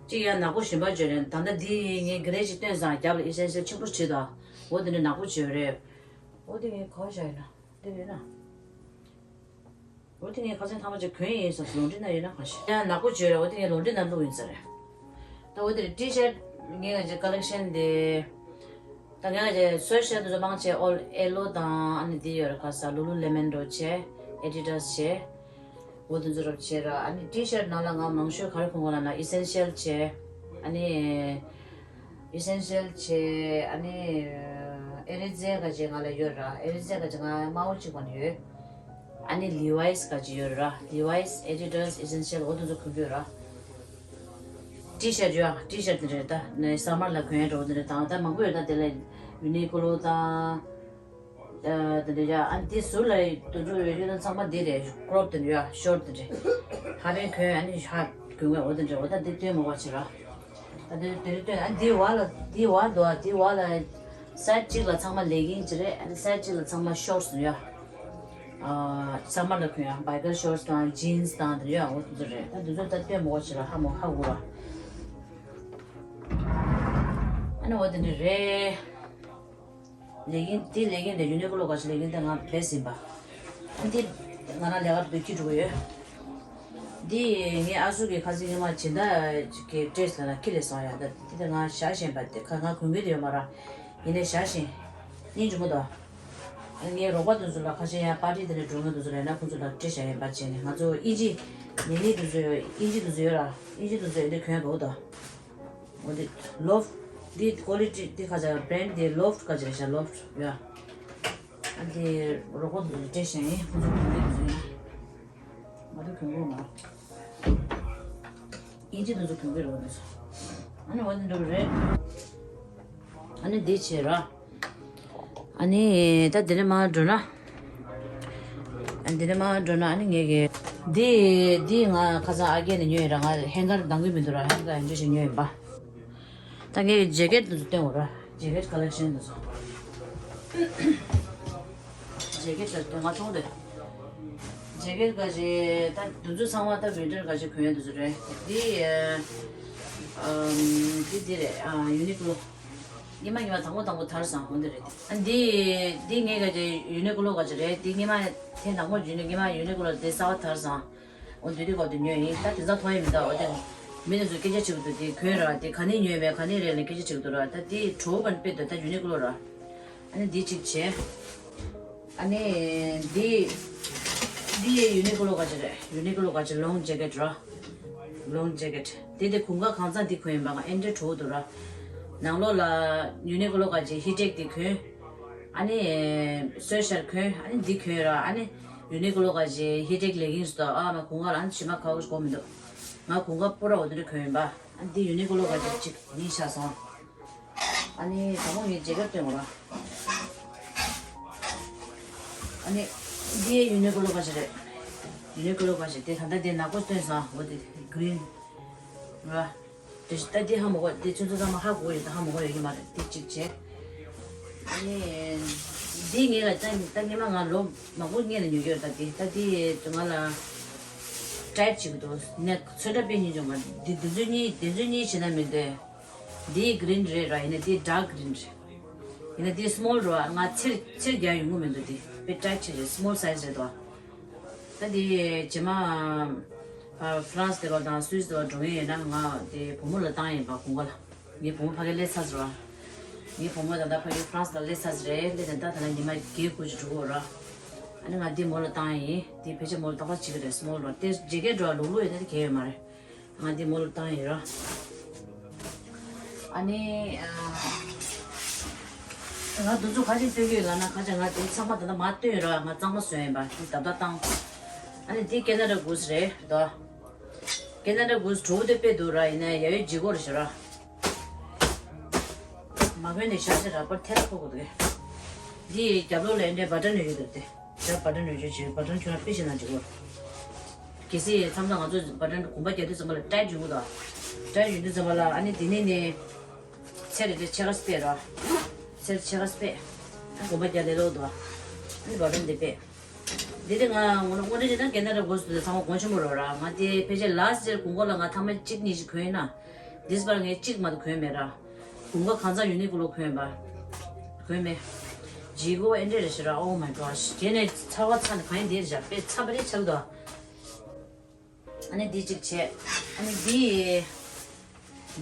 གཅིག་ཡང་ནག་པོ་གཞན་པ་བརྗོད་རན། ད་ལྟ་འདི་ངས་ག་རེ་ཞིག་སྟོན་སང་རྒྱབ་ལ་ཨི་སེན་ཤལ་ཆེན་པོ་བྲིས་དོ། འོ་དེ་འདྲ་ནག་པོ་བརྗོད་རེད། འོ་དེ་ངས་ག་བ་བཞག་ཡིན་ན། འདི་རེད་ན། འོ་དེ་ངས་ཁ་སང་ཐང་པ་ཅིག་གོན་ཡིན་ས་ལོང་འདྲི་ན་ཡོད་ན་གང་ཤེས། ཡང་ནག་པོ་བརྗོད་རེད། འོ་དེ་ངས་ལོང་འདྲི་ན་བླུག་ཡིན་ས་རེད། ད་འོ་དེར་ཊི་ཤར་ངས་ང་ཅག་ཀ་ལེག་ཤན་དེ། ད་ངས་ང་ཅག་སོས་ཤར་དུ་མང་ཆེ་ཨོལ་ཨེ་ལོ་དང་ཨ་ནི་དེ་ཡོད་རེད། ཁ་ས་ལུ་ལུ་ལེ་མན་འགྲོ་ཆེ། ཨེ་ཌི་ཌ་སི་ཆེ། འོ་དེ་ཚོ་རབ་ཆེ་ར། ཨ་ནི་ཊི་ཤར་ནང་ལ་ང་མང་ཤོས་ག་རེ་གོན་གོ་ལ་ན་ཨི་སེན་ཤལ་ཆེ། ཨ་ནི་ཨི་སེན་ཤལ་ཆེ། ཨ་ནི་ཨེ་རི་ཛེ་ག་ཅེ་ང་ལ་ཡོད་ར། ཨེ་རི་ཛེ་ག་ཅེ་ང་དམར་པོ་གཅིག་གོན་ཡོད། ཨ་ནི་ལི་ཝའི་སི་ག་ཅི་ཡོད་ར། ལི་ཝའི་སི་ཨེ་ཌི་ཌ་སི་ཨི་སེན་ཤལ་འོ་དེ་ཚོ་གོན་གྱི་ཡོད་ར། ཊི་ཤར་ཡོད་ཨ། ཊི་ཤར་དེ་རེད། ད་ནས་སམ་མར་ལ་གོན་ཡ་འགྲོ་དེ་རེད། དང་ད་མང་པོ་ཡོད། ད་དེ་ལ་ཡུ་ནི་ཀོ་ལོ་དང་། ཨ་དེ་འདྲ་ཡ། ཨ་དེ་ཟུར་ལ་དུ་འགྲོ་ཡོད་ཡོད་ན་ཚང་མ་དེ་རེད། ཀྲོབ་དེ་འདྲ་ཡ་ཤོར་ཊི་དེ་འདྲ། ཧ་པན་གོན། ཨ་ནི་ཧ་གོན་གོན་འོ་དེ་འདྲ། འོ་ད་དེ་སྟོན་མོ་བ་བྱེད་ར། ད་དེ་དེ་རེད་སྟོན། ཨ་དེ་བ་ལ་དེ་བ་འདུག་ཨ་དེ་བ་ལ་སའི་ཌི་གཅིག་ལ་ཚང་མ་ལེ་གིང་ཅི་རེད། ཨ་ནི་སའི་ཌི་གཅིག་ལ་ཚང་མ་ཤོར་ཊི་ཡ། ཨ་སམ་མར་ལ་གོན་ཡ་བའི་ཀར་ཤོར་ཊི་དང་ཇིན་སི་དང་དེ་ཡ་འོ་དེ་ཚོ་རེད། ད་དེ་ཚོ་ད་སྟོན་མོ་བ་བྱེད་ར། ཧ་མོ་ཧ་གོ་ར། ཨ་ནི་འོ་དེ་འདྲ་རེད། ལེ་གིན་དེ་ལེ་གིན་དེ་ཡུ་ནི་ཀོ་ལོ་ག་ཅི་ལེ་གིན་དེ་ང་བེ་སི་ཡིན་པ། ཨ་དེ་ང་རང་ལས་ཀ་དུ་ཁྱི་འགྲོ་གི་ཡོད། དེ་ངའི་ཨ་ཟུག་གི་ཁ་སང་ཉི་མ་སྦྱིན་བདག་གི་ཌི་རེ་སི་ལ་ན་ཁྱི་ལས་སོང་ཡ། ད་དེ་ད་ང་བཞག་བཞིན་པ་དེ་ཁ་ང་གོན་གི་དེ་ཡོད་མ་ར། ཡིན་ནའི་བཞག་བཞིན། སྙིང་རྗེ་མོ་དང་། ངའི་རོགས་པ་དེ་ཚོ་ལ་ཁ་ཤས་ཡང་པར་ཊི་དེ་འདྲ་འགྲོ་མཁན་དེ་ཚོ་ལ་ཡིན་ན་ཁོང་ཚོ་ལ་སྤྲད་བཞག་ཡིན་པ་བྱས་ནས། ང་ཚོ་ཨིན་ཇི་ནི་ནི་དེ་ཚོ་ཡོད། ཨིན་ཇི་དེ་ཚོ་ཡོད་ར། ཨིན་ཇི་དེ་ཚོ་ཡོད་དེ་གྱོན་འདུག་ད། འོ་དེ་ལོབ་འདི་ཀོ་ལི་ཊི་འདི་ཁ་ཆ་བྷེ་རེན་ཌི་འདི་ལོབ་ཁ་ཆ་རེད་ཤག་ལོབ་ཡ། ཨ་འདི་རོགས་པ་དེ་ཚོ་སྤྲད་བཞག་ཡིན། ཁོང་ཚོ་གྱོན་གི་དེ་ཚོ་ཡིན། ང་ཚོ་གྱོན་གི་མ་རེད། ཨིན་ཇི་དེ་ཚོ་གྱོན་གི་རེད། འོ་དེ་ཚོ་ཨ་ནི་འོ་དེ་འདྲ་རེད། ཨ་ནི་འདི་བྱེད་ར། ཨ་ནི་ད་འདི་ནས་མར་འགྲོ་ན། ཨ་འདི་ནས་མར་འགྲོ་ན་ཨ་ནི་ངས་གི། འདི་འདི་ང་ཁ་སང་ཨ་རྒས་ནས་ཉོས་ཡིན་ར། ང་ཧེང་གར་འདང་གི་མི་འདུག་ར། ཧེང་གར་ཡང་འཇོག་བྱས་ཉོས་ཡིན་པ། ད་ངས་ཇེ་ཀེ་ཊི་འདི་ཚོ་སྟོན་འོ་ར། ཇེ་ཀེ་ཊི་ཀ་ལེག་ཤན་འདི་ཚོ། ཇེ་ཀེ་ཊི་ལ་སྟོན་ང་མཐོང་དེ། ཇེ་ཀེ་ཊི་ག་ཞེ་ད་འདི་ཚོ་ཚང་མ་ད་ཝིན་ཊར་ག་ཞེ་གོན་ཡ་འདི་ཚོ་རེད། འདི་ཨ་འདི་འདི་རེད། ཨ་ཡུ་ནི་ཀོ་ལོ། སྔོན་མ་སྔོན་མ་དང་པོ་དང་པོ་དར་སང་ཧོན་དེ་རེད། ཨ་འདི་འདི་ངས་ག་ཅེ་ཡུ་ནི་ཀོ་ལོ་ག་ཅེ་རེད། འདི་སྔོན་མ་ཐེངས་དང་པོ་ཡུ་ནི་སྔོན་མ་ཡུ་ནི་ཀོ་ལོ་དེ་གསར་པ་དར་སང་། འོ་འདི་དུས་སྐབས་དུ་ཉོས་ཡིན། ད་དེང་སང་མཐོང་ཡ་མི་འདུག་འོ་དེ་མི་དེ་ཚོ་སྐད་ཆ་བྱེད་དུས་དེ་གོན་ར། དེ་ག་ནས་ཉོས་མེད་ག་ནས་རེད་ལ་སྐད་ཆ་བྱེད་དུས་ར། ད་དེ་གྲོགས་པ་ནི་དཔེ་འདུག་ད་ཡུ་ནི་ཀོ་ལོ་ར། ཨ་ནི་འདི་གཅིག་བྱས། ཨ་ནི་འདི་འདི་ཡུ་ནི་ཀོ་ལོ་ག་ཅེ་རེད། ཡུ་ནི་ཀོ་ལོ་ག་ཅེ་ལོང་ཇེ་ཀེ་ཊི་ར། ལོང་ཇེ་ཀེ་ཊི་དེ་དེ་གོན་ཁ་གང་ཚང་འདི་གོན་ཡིན་པ། ང་ཨེ་འདྲའི་གྲོགས་འདུག་ར། ནང་ལོགས་ལ་ཡུ་ནི་ཀོ་ལོ་ག་ཅེ་ཧི་ཊེག་དེ་གོན། ཨ་ནི་སོས་ཤར་གོན། ཨ་ནི་འདི་གོན་ར། ཨ་ནི་ཡུ་ནི་ཀོ་ལོ་ག་ཅེ་ཧི་ཊེག་ལེ་གིན་སི་དང་། ཨ་མ་གོན་ཁ་ལ་ཨ་ནི་ཕྱི་མ་ཁ་བོ་གོན་མི་འདུག་ང་གོན་ཁ་པོ་ར་འོ་དེ་འདྲ་གོན་ཡིན་པ། ཨ་ནི་འདི་ཡུ་ནི་ཀོ་ལོ་ག་ཅེ་གཅིག་ཡིན་ཤག་སོང་། ཨ་ནི་དང་པོ་ངས་ཇེ་ཀེ་ཊི་སྟོན་དགོས་ར། ཨ་ནི་འདི་ཡུ་ནི་ཀོ་ལོ་ག་ཅེ་རེད། ཡུ་ནི་ཀོ་ལོ་ག་ཅེ་དེ་ད་ལྟ་དེ་ནག་པོ་སྟོན་སོང་། འོ་དེ་གི་རིན་ར། དེ་ད་འདི་ཧ་མ་གོ། འདི་ཁྱོད་ཚོ་ཚང་མ་ཧ་གོ་ཡོད། ད་ཧ་མ་གོ་ཡོད་ཀྱི་མ་རེད། འདི་གཅིག་བྱས། ཨ་ནི་འདི་ངེད་ལ་ད་ད་སྔོན་མ་ང་ལོ་མང་པོ་སྔོན་ལ་ཉོས་ཡོད། ད་འདི་ད་འདི་ང་ལ་ཊའེཊ་བྱེད་ཀྱི་འདུག་ནས་ཚོན་ཁྲ་དཔེ་སྙིང་རྗེ་མ་འདི་འདི་ཚོ་གཉིས་འདི་ཚོ་གཉིས་བྱེད་ན་མི་འདོད། འདི་གི་རིན་རེད་ར། ཡིན་ན་འདི་ཌརྐ་གི་རིན་རེད། ཡིན་ན་འདི་སི་མོལ་རེད་བ། ང་ཚེར་ཚེར་རྒྱག་ཡོང་གི་མི་འདུག་འདི་དཔེ་ཊའེཊ་ཆེ་རེད། སི་མོལ་སའི་ཛི་རེད་དོ། ད་འདི་རྗེས་མ་ཨ་ཧྥ་རན་སི་དེ་བ་དང་སུད་སི་དེ་བ་འགྲོ་མཁན་ཡོད་ན་ང་དེ་བུ་མོ་ལ་བཏང་ཡིན་པ། གོང་ག་ལ་ངའི་བུ་མོ་ཕ་གིར་སླེབས་ཚར་ཟེར་བ། ངའི་བུ་མོ་ད་ལྟ་ཕ་གིར་ཧྥ་རན་སི་ལ་སླེབས་ཚར་ཟེར་རེད། སླེབས་ནས་ད་ད་ལྟ་ཉི་མ་བརྒྱད་དགུ་ཅིག་འགྲོ་གི་ཡོད་ར། ཨ་ནི་ང་འདི་མོ་ལ་བཏང་ཡིན། འདི་ཕལ་ཆེར་མོ་ལ་ཏག་ཏག་བྱེད་ཀྱི་རེད། སི་མོལ་ར། དེ་ཇེ་ཀེཊ་འགྲོ་བ་ལུག་ལུག་ཡོད་ན་དེ་གལ་ཡོད་མ་རེད། ང་འདི་མོ་ལ་བཏང་ཡིན་ར། ཨ་ནི་ཨ་ང་འདི་ཚོ་ཁ་ཤས་སྟོན་གྱི་ཡོད་ལབ་ན། ཁ་ཤས་ང་འདི་ཚང་མ་ད་ལྟ་མར་སྟོན་ཡོད་ར། ང་གཙང་མ་བཟོས་ཡིན་པ། འདི་ད་ལྟ་བཏང་། ཨ་ནི་འདི་ཀེ་ན་ཌ་གུ་སི་རེད་དོ། ཀེ་ན་ཌ་གུ་སི་གྲོགས་དེ་དཔེ་འདུག་ར། ཡིན་ན་ཡ་ཡོད་ལྗིད་ཁོག་རེད་ཤག་ར། མ་གོན་ནས་བཞག་ཤག་ར། པར་ཐལ་ཁོག་གོ་འདུག་གས། འདི་རྒྱབ་ལོགས་ལ་འདྲའི་བ་ཊན་ཡོད་འདུག་སྟེ། ད་བ་ཊན་ཡོད་ཆོག་ཅིག་བ་ཊན་ཁྱོད་རང་དཔེ་ཞེ་ན་འཇུག་གོ། གལ་སྲིད་མཚམས་མཚམས་ང་ཚོ་བ་ཊན་གོམ་པ་རྒྱག་དུས་ཙམ་པ་ལ་ཊའེཊ་ཡོང་གི་འདུག་ཊའེཊ་ཡོང་དུས་ཙམ་པ་ལ་ཨ་ནི་དེ་ནས་ནས་ཚེ་རེ་རེ་ཕྱེད་ཀ་སྤེལ་ར། ཚེ་རེ་ཕྱེད་ཀ་སྤེལ། ཨ་གོམ་པ་རྒྱག་ལེ་ལོ་འདུག་ཨ་ནི་བ་ཊན་འདི་སྤེལ། དེ་དེ་ང་ངོ་ལ་དངོས་འབྲེལ་བྱས་ན་རྒན་ད་ར་དགོས་སུ་དེ་ཚང་མ་གོང་ཆེན་པོ་རོ་ར། ང་དེ་ཕལ་ཆེར་ལ་སི་ཊི་ཡར་དགུན་ཁོ་ལ་ང་ཐ་མ་གཅིག་གཉིས་ཤིག་གོན་ཡིན་ན། དིས་བར་ངས་གཅིག་མ་གཏོགས་གོན་མེད་ར། དགུན་ཁ་གང་ཚང་ཡུ་ནི་ཀུ་ལོ་གོན་པ། གོན་མེད། ཇི་གོ་ཨེ་འདྲས་རེ་ཞིག་ར། Oh my gosh། དེ་ནས་ཚ་བ་ཚ་ནས་གང་ཡིན་དེ་རེ་བཞག་པས་ཚ་བ་རེ་ཆགས་འདུག་ཨ་ནི་འདི་གཅིག་བྱས། ཨ་ནི་འདི།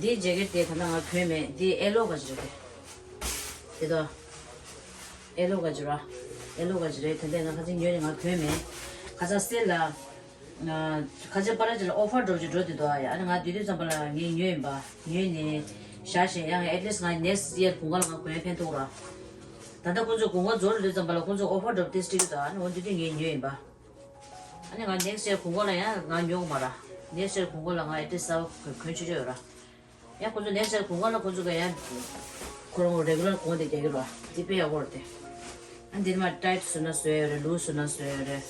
འདི་ཇེ་ཀེ་ཊི་དེ་ད་ལྟ་ང་གོན་མེད། འདི་ཨེ་ལོ་ག་ཅི་རེད་དེ། དེ་དོ། ཨེ་ལོ་ག་ཅི་ར། ཨེ་ལོ་ག་ཅི་རེད། ད་ལྟ་ང་ཁ་ཅིག་ཉོས་ནས་ང་གོན་མེད། ཁ་ཚ་སེལ་ལ། ཁ་ཆེ་པ་ར་ཅི་ལ་ཨོ་ཕར་འགྲོ་ཅི་འགྲོ་དེ་དོ་ཨ་ཡ། ཨ་ནི་ང་དུས་དུས་ཙམ་པ་ལ་ངས་ཉོས་ཡིན་པ། ཉོས་ནས་བཞག་བཞིན་ཡང་ཨེ་ཊི་ལིསཊ་ང་ནེག་སི་ཊི་ཡར་དགུན་ཁ་ལ་ང་གོན་ཡ་ཕན་ཐོགས་ར། ད་ལྟ་ཁོང་ཚོ་དགུན་ཁ་རྫོགས་རེད་དུས་ཙམ་པ་ལ་ཁོང་ཚོ་ཨོ་ཕར་འགྲོ་དེ་སྤྲད་ཀྱི་དོ། ཨ་ནི་འོ་དུས་དུས་ངས་ཉོས་ཡིན་པ། ཨ་ནི་ང་ནེག་སི་ཊི་ཡར་དགུན་ཁ་ལ་ཡང་ང་ཉོ་གི་མ་ར། ནེག་སི་ཊི་ཡར་དགུན་ཁ་ལ་ང་ཨེ་ཊི་ལིསཊ་གསར་པ་གོན་ཆོག་ཆོག་ཡོད་ར། ཡང་ཁོ་ཚོ་ནེག་སི་ཊི་ཡར་དགུན་ཁ་ལ་ཁོ་ཚོ་ག་ཡང་ཁོ་རང་རེ་གུ་ལར་གོན་དེ་རྒྱག་གི་རེད་བ། དེ་དཔེ་ཡག་པོ་རེད་དེ། ཨ་འདི་མ་ཊའིཊ་བཟོས་ན་བཟོས་ཡོད་རེད། ལུས་བཟོས་ན་བཟོས་ཡོད་རེད།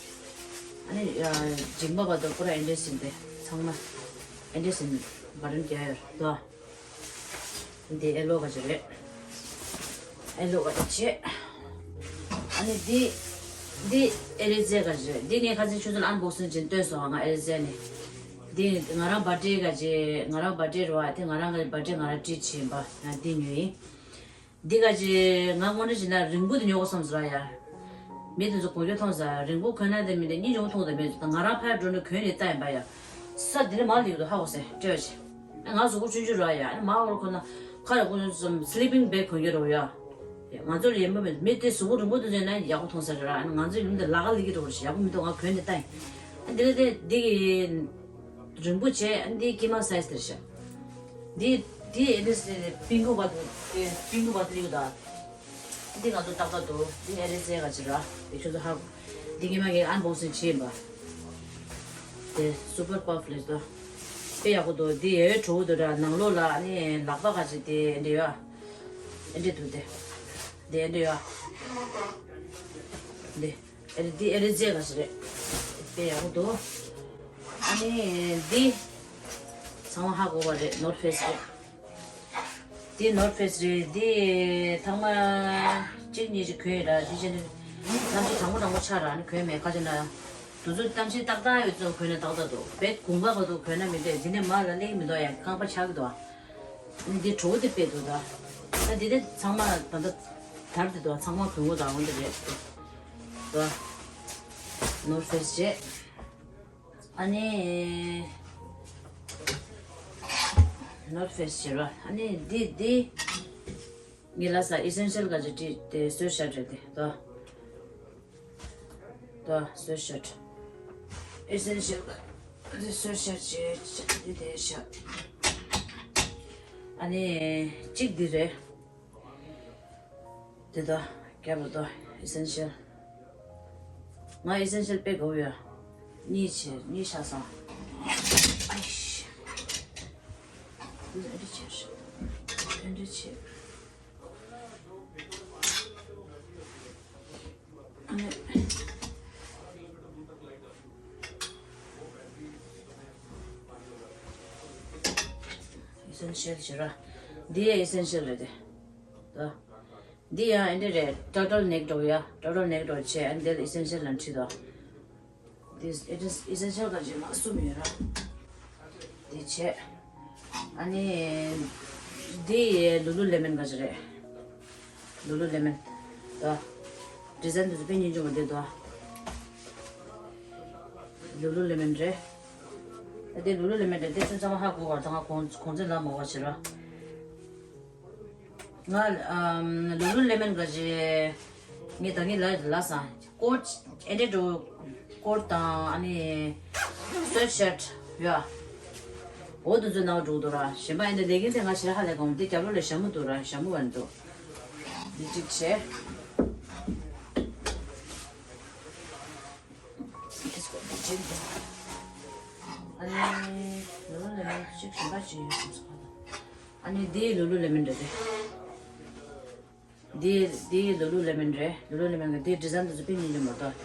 ཨ་ནི་མཇིང་པ་བར་དུ་པུ་ར་ཨེ་འདྲས་ཟིན་ཏེ་ཚང་མ་ཨེ་འདྲས་ཟིན་བ་རིམ་རྒྱག་ཡོད་རེད་དོ། འདི་ཨེ་ལོ་ག་ཅི་རེད། ཨེ་ལོ་ག་ཅི་བྱེད། ཨ་ནི་འདི་འདི་ཨེ་རི་ཛེ་ག་ཅི་རེད། འདི་ངས་ཁ་སང་ཆུ་ཚོད་ཨན་བོག་སིང་བྱས་སྟོན་སོང་ང་ཨེ་རི་ཛེ་ནས། འདི་ང་རང་བར་ཌེ་ག་ཅི་ང་རང་བར་ཌེ་རེད་བ། དེ་ང་རང་གི་བར་ཌེ་ང་རང་ཊི་རིཊ་བྱས་ཡིན་པ་ང་འདི་ཉོས་ཡིན། འདི་ག་ཅི་ང་དངོས་གནས་བྱས་ན་རིང་པོ་དེ་ཉོ་དགོས་བསམ་སོང་ར་ཡ། མི་དེ་ཚོ་གོ་རྒྱུ་མཐོང་ས་རིང་པོ་གོན་ན་དེ་མི་དེ་གཉིས་ཉོ་མཐོང་དེ་མི་ཚོ་ང་རང་ཕར་འགྲོ་ནས་གོན་ནས་ལྟ་ཡིན་པ་ཡ། ས་དེ་ནས་མར་སླེབས་འདུག་ཧ་གོ་སེ་སྤྲད་བྱས། ང་གཟུགས་པོ་ཆུང་ཆུང་ར་ཡ། ཨ་ནི་མར་འོར་ཁོ་ན་ཁ་རེ་ཁོ་ཚོ་ཙམ་སི་ལི་པིང་བེག་གོན་གྱི་རེད་ཡ། ང་ཚོར་ཡན་པ་མེད། མི་དེ་གཟུགས་པོ་རིང་པོ་དེ་ཚོ་ན་ཡག་པོ་མཐོང་ས་རེད་ར། ཨ་ནི་ང་ཚོའི་ཡུམ་དེ་ལ་ཁ་ལི་གི་འགྲོ་བ་ཞིག་ཡག་པོ་མི་འདུག་ང་གོན་ནས་ལྟ་ཡིན། ཨ་འདི་ལ་དེ་འདི་གི་རིང་པོ་བྱས། ཨ་འདི་ཀི་མ་སའི་ཛི་དེ་རེད་ཤག་འདི་འདི་ཨེ་ལི་སི་དེ་པིང་གུ་བ་དེ་པིང་གུ་བ་དེ་ཡོད་ད། འདི་ང་ཚོ་ཏག་ཏག་འདུག་འདི་ཨེ་ལི་སི་ག་ཅི་ར། འདི་ཁྱོད་ཚོ་ཧ་གོ། འདི་ཉི་མ་ངས་ཨན་བོག་སིང་བྱས་ཡིན་པ། དེ་སུ་པར་པ་ཕུ་ལེ་ད། དཔེ་ཡག་པོ་འདུག་འདི་ཡོད་བྲོ་བོ་འདུག་ར། ནང་ལོགས་ལ་ཨ་ནི་ལག་པ་ག་ཅི་དེ་འདྲ་ཡོད། ཨེ་འདྲ་འདུག་དེ། དེ་འདྲ་ཡོད། དེ་ཨེ་རི་དེ་ཨེ་རི་ཛེ་ག་ཞིག་རེད། དཔེ་ཡག་པོ་འདུག་ཨ་ནི་འདི་ཚང་མ་ཧ་གོ་བ་རེད། ནོར་ཕེ་སི་རེད། འདི་ནོར་ཕེ་སི་རེད། འདི་ཐེངས་མ་གཅིག་གཉིས་ཅིག་གོན་ཡོད་ར། འདི་བྱས་ནས་གནམ་གཤིས་གྲང་མོ་གྲང་མོ་ཆགས་ར། ཨ་ནི་གོན་མེད་ཁ་ཅིག་ན། དུས་ཚོད་གཏམ་བཤད་ཏག་ཏག་ཡོད་ཙང་གོན་ན་ཏག་ཏག་འདུག་བེད་དགུན་ཁ་ག་དུས་གོན་ན་མི་འདྲ། འདི་ནས་མར་ལ་སླེབས་མི་འདུག་ཡ། རྐང་པ་ཆག་གི་འདུག་ཨ་ནི་འདི་བྲོ་བོ་དེ་དཔེ་འདུག་ད་ད་འདི་དེ་ཚང་མ་ད་ལྟ་དར་དེ་འདུག་ཚང་མ་གོན་གོ་ད་འོན་ཏེ་རེད་འདུག་ནོར་ཕེ་སི་བྱས། ཨ་ནི་ནོར་ཕེ་སི་བྱས་ར། ཨ་ནི་འདི་འདི་ངས་ལ་ས་ཨི་སེན་ཤལ་ག་ཅི་བྲིས་ཏེ་སོས་ཤ་བྲིས་ཏེ་འདུག་ད་སོས་ཤ། ཨི་སེན་ཤལ་ག་དེ་སོས་ཤ་བྱས་འདི་དེ་ཤ། ཨ་ནི་གཅིག་འདི་རེད། དེ་ད་རྒྱབ་ལ་ད་ཨི་སེན་ཤལ། ང་ཨི་སེན་ཤལ་དཔེ་དགའ་བོ་ཡོད། གཉིས་བྱས་གཉིས་ཆགས་སོང་། ཨ་ཤི། འདི་འདྲ་བྱས་ཤག་འདི་འདྲ་བྱས། ཨི་སེན་ཤལ་བྱེད་ར། འདི་ཡང་ཨི་སེན་ཤལ་རེད་དེ། ད། འདི་ཡང་ཨེ་འདྲ་རེད། ཊར་ཊལ་ནེག་འདྲ་བོ་ཡ། ཊར་ཊལ་ནེག་འདྲ་བོ་བྱས། ཨ་ནི་འདི་ལ་ཨི་སེན་ཤལ་ལ་འཁྲིད་དོ། འདི་ཨི་སེན་ཤལ་ག་ཅིག་མ་གསུམ་ཡོད་ར། འདི་བྱས། ཨ་ནི་འདི་ལུ་ལུ་ལེ་མན་ག་ཅིག་རེད། ལུ་ལུ་ལེ་མན། ད། ཌི་ཛའིན་དེ་ཚོ་དཔེ་སྙིང་རྗེ་མོ་འདུག་ད། ལུ་ལུ་ལེ་མན་རེད། ད་དེ་ལུ་ལུ་ལེ་མན་རེད། དེ་ཚོ་ཚང་མ་ཧ་གོ་བ་དང་ང་གོང་གོང་ཚད་ལ་མ་བ་བྱེད་ར། ང་ཨམ་ལུ་ལུ་ལེ་མན་ག་ཅིག་ངས་ད་ངས་ལ་ལ་སང་ཀོཊ་ཨེ་འདྲ་འགྲོ། ཀོཊ་དང་ཨ་ནི་སུའེཊ་ཤརཊ་ཡོད། འོ་དེ་ཚོ་ནང་འགྲོ་འདུག་ར། གཞན་པ་ཨེ་འདྲ་ལེ་གིན་དེ་ང་ཞེ་དྲག་ཧ་ལས་གོ་མ། དེ་རྒྱབ་ལོགས་ལ་ཞྭ་མོ་འདུག་ར། ཞྭ་མོ་བ་འདུག་འདི་གཅིག་བྱས། ཨ་ནི་ལུ་ལུ་ལེ་མན་གཅིག་གཞན་པ་གཅིག་ཡོད་བསམ་སོང་། ཨ་ནི་འདི་ལུ་ལུ་ལེ་མན་རེད་དེ། འདི་འདི་ལུ་ལུ་ལེ་མན་རེད། ལུ་ལུ་ལེ་མན་གི་འདི་ཌི་ཛའིན་དེ་ཚོ་དཔེ་སྙིང་རྗེ་མོ་འདུག་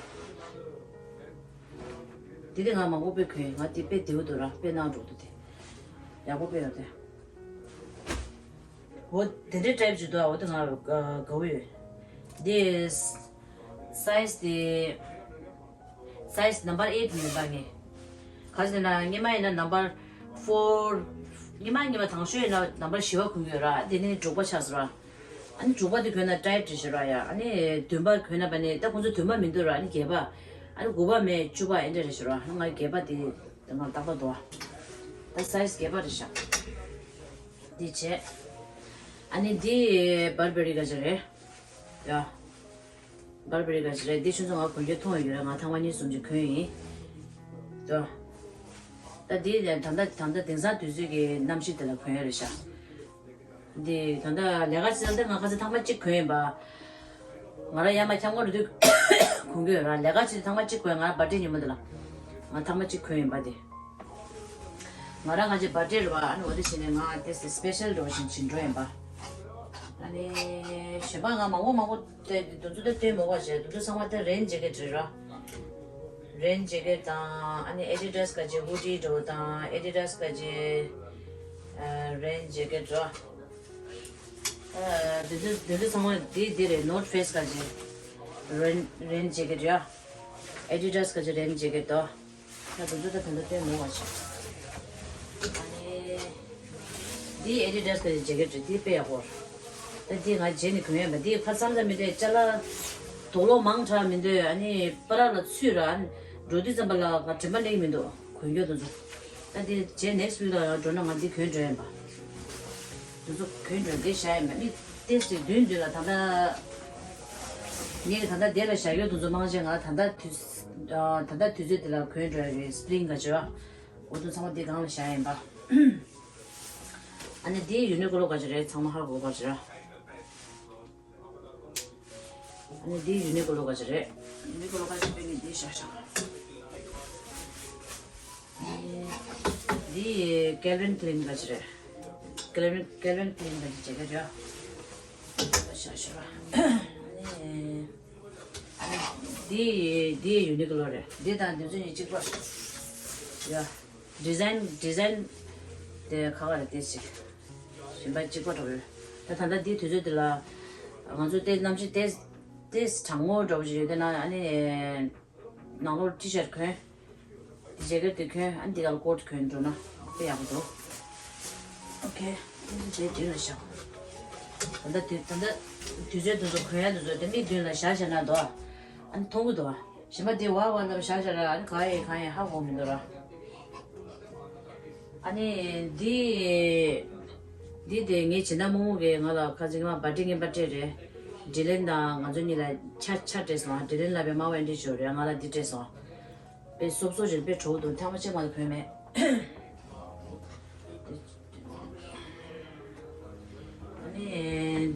འདི་དེ་ང་མང་པོ་དཔེ་གོན། ང་འདི་དཔེ་བདེ་པོ་འདུག་ར། དཔེ་ནང་འགྲོ་འདུག་དེ། ཡག་པོ་དཔེ་ཡོད་དེ། འོ་དེ་འདྲའི་ཊའིབ་ཅིག་འདུག་འོ་དེ་ང་དགའ་བོ་ཡོད། འདི་སའི་ཛི་དེ། སའི་ཛི་ནམ་བར་ཨེཊ་ཡིན་པ་ངས། ག་ཟེར་ན་སྔོན་མ་ཡིན་ན་ནམ་བར་ཕོར། སྔོན་མ་སྔོན་མ་དང་ཤོས་ཡིན་ན་ནམ་བར་བཞི་པ་གོན་གྱི་ཡོད་ར། དེ་ནས་དྲུག་པ་ཆགས་སོང་ར། ཨ་ནི་དྲུག་པ་དེ་གོན་ན་ཊའིཊ་རེད་ཤག་ར་ཡ། ཨ་ནི་བདུན་པ་གོན་ན་བ་ནི་ད་ཁོང་ཚོ་བདུན་པ་མི་འདུག་ར། ཨ་ནི་བརྒྱད་པ། ཨ་ནི་དགུ་པ་མེད་བཅུ་པ་ཨེ་འདྲ་རེད་ཤག་ར། ང་བརྒྱད་པ་དེ་དེ་ང་རྟག་པར་འདུག་ཨ། ད་སའི་ཛི་བརྒྱད་པ་རེད་ཤག་འདི་བྱས། ཨ་ནི་འདི་བར་བེ་རི་ག་ཅི་རེད་ཡ། བར་བེ་རི་ག་ཅི་རེད། འདི་ཆུ་ཚོད་ང་གོན་རྒྱུ་མཐོང་ཡོད་རེད། ང་ཐེངས་མ་གཉིས་གསུམ་ཅིག་གོན་ཡིན། ད་ད་འདི་ད་ལྟ་ད་ལྟ་དེང་སང་དུས་ཚོད་ཀྱི་གནམ་གཤིས་དེ་ལ་གོན་ཡོད་རེད་ཤག་འདི་ད་ལྟ་ལས་ཀ་བྱེད་ཙང་འདི་ང་ཁ་སང་ཐེངས་མ་གཅིག་གོན་ཡིན་པ། ང་རང་ཡར་མར་འཁྱམ་སྐོར་དུས་གོན་གྱི་ཡོད་ར། ལས་ཀ་བྱེད་དུས་ཐེངས་མ་གཅིག་གོན། ང་རང་བར་ཐི་ཌེ་ཉིན་མོ་འདི་ལ་ང་ཐེངས་མ་གཅིག་གོན་ཡིན་པ་འདི། ང་རང་ང་ཅག་བར་ཐི་ཌེ་རེད་པ། ཨ་ནི་འོ་དེ་བྱས་ནས་ང་དེ་སི་པེ་ཤལ་འདྲ་བོ་ཞིག་བྱེད་འགྲོ་ཡིན་པ། ཨ་ནི་གཞན་པ་ང་མང་པོ་མང་པོ་དེ་དེ་ཚོ་དེ་སྟོན་མོ་བ་བྱས། དེ་ཚོ་ཚང་མ་དེ་རེན་ཇེ་ཀེཊ་རེད་ར། རེན་ཇེ་ཀེཊ་དང་། ཨ་ནི་ཨེ་ཌི་ཌ་སི་ག་ཅེ་ཧུ་ཌི་འདྲ་བོ་དང་། ཨེ་ཌི་ཌ་སི་ག་ཅེ་ཨ་རེན་ཇེ་ཀེཊ་ར། ཨ་དེ་ཚོ་དེ་ཚོ་ཚང་མ་དེ་དེ་རེད། ནོར་ཐི་ཕེ་སི་ག་ཅེ་རེན་རེན་ཇེ་ཀེཊ་ར། ཨེ་ཌི་ཌ་སི་ག་ཅེ་རེན་ཇེ་ཀེཊ་དོ། ད་དུང་ཚོད་ད་དུང་ཚོད་སྟོན་མོ་བ་ཞིག་ཨ་ནི། འདི་ཨེ་ཌི་ཌ་སི་གི་ཇེ་ཀེཊ་རེད། འདི་དཔེ་ཡག་པོ་རེད། ད་འདི་ང་རྗེས་ནས་གོན་ཡོད་པ། འདི་ཁ་བསམ་ས་མི་འདུག་ཅ་ལག་དུག་ལོག་མང་དྲགས་མི་འདུག་ཨ་ནི་པ་ར་ལ་ཚུད་ར། འགྲོ་དུས་ཙམ་པ་ལ་ང་དྲན་པ་ལེགས་མི་འདུག་གོན་རྒྱུ་དུ་ཚོ། ད་འདི་རྗེས་ནེག་སི་ཝིག་ལ་འགྲོ་ན་ང་འདི་གོན་འགྲོ་ཡིན་པ། དུ་ཚོ་གོན་འགྲོ་འདི་བཞག་ཡིན་པ། མི་ཏེས་ཏེ་མདུན་མདུན་ལ་ད་ལྟ། ངས་ད་ལྟ་དེ་ལ་བཞག་ཡོད་དུ་ཚོ་མང་ཆེ་ང་ད་ལྟ་དུས་ད་ལྟ་དུས་ཚོད་དེ་ལ་གོན་འགྲོ་ཡ་རེད། སི་པི་རིང་ག་ཅོ། འོ་དུ་ཚང་མ་འདི་སྒང་ལ་བཞག་ཡིན་པ། ཨ་ནི་འདི་ཡུ་ནི་ཀོ་ལོ་ག་ཅི་རེད། ཚང་མ་ཧ་གོ་ག་ཅི་རེད། ཨ་ནི་འདི་ཡུ་ནི་ཀོ་ལོ་ག་ཅི་རེད། ཡུ་ནི་ཀོ་ལོ་ག་ཅི་པས་ནི་འདི་བཞག་བཞག་འདི་ཀེལ་ཝིན་ཀི་ལེན་ག་ཅི་རེད། ཀེལ་ཝིན་ཀེལ་ཝིན་ཀི་ལེན་ག་ཅི་བྱེད་ག་རེད། བཞག་བཞག་ཨ་ནི། འདི་འདི་ཡུ་ནི་ཀོ་ལོ་རེད། འདི་དང་འདི་ཚོ་གཉིས་གཅིག་པ། ཡ། ཌི་ཛའིན་ཌི་ཛའིན་དེ་ཁ་ཁ་རེད། དེ་ཞིག་གཞན་པ་གཅིག་པ་འགྲོ་རེད། ད་ད་ལྟ་འདི་དུས་ཚོད་འདི་ལ་ང་ཚོ་ཏེ་གནམ་གཤིས་ཏེ་ཏེ་གྲང་མོ་འདྲ་བོ་ཞིག་ཡོད། དེ་ན་ཨ་ནི་ནང་ལོགས་ཊི་ཤར་གོན། འདི་ཇེ་ཀེཊ་དེ་གོན། ཨ་ནི་འདི་ག་ལ་ཀོཊ་གོན་འགྲོ་ན་དཔེ་ཡག་པོ་འདུག་ཨོ་ཁེ། དེ་མདུན་ལ་བཞག་ད་ལྟ་དུས་ད་ལྟ་དུས་ཚོད་དུ་ཚོ་གོན་ཡ་དུ་ཚོ་དེ་མིག་མདུན་ལ་བཞག་བཞག་ན་འདུག་ཨ་ནི་མཐོང་གི་འདུག་གཞན་པ་དེ་བ་བ་ལ་བཞག་བཞག་ར། ཨ་ནི་ག་ཡི་གང་ཡི་ཧ་གོ་མི་འདུག་ར། ཨ་ནི་འདི་འདི་དེ་ངའི་སྦྱིན་བདག་རྨོ་མོ་གིས་ང་ལ་ཁ་ཅིག་མ་བ་ཏི་རྔན་པ་སྤྲད་རེད། ཌི་ལན་དང་ང་ཚོ་གཉིས་ལ་ཆ་ཆ་སྤྲད་སོང་། ཌི་ལན་ལ་བའི་མ་བ་འདི་ཞོར་རེད། ང་ལ་འདི་སྤྲད་སོང་། དཔེ་སོབ་སོབ་ཅིག་དཔེ་བྲོ་བོ་འདུག་ཐེངས་མ་གཅིག་མ་གཏོགས་གོན་མེད། ཨ་ནི་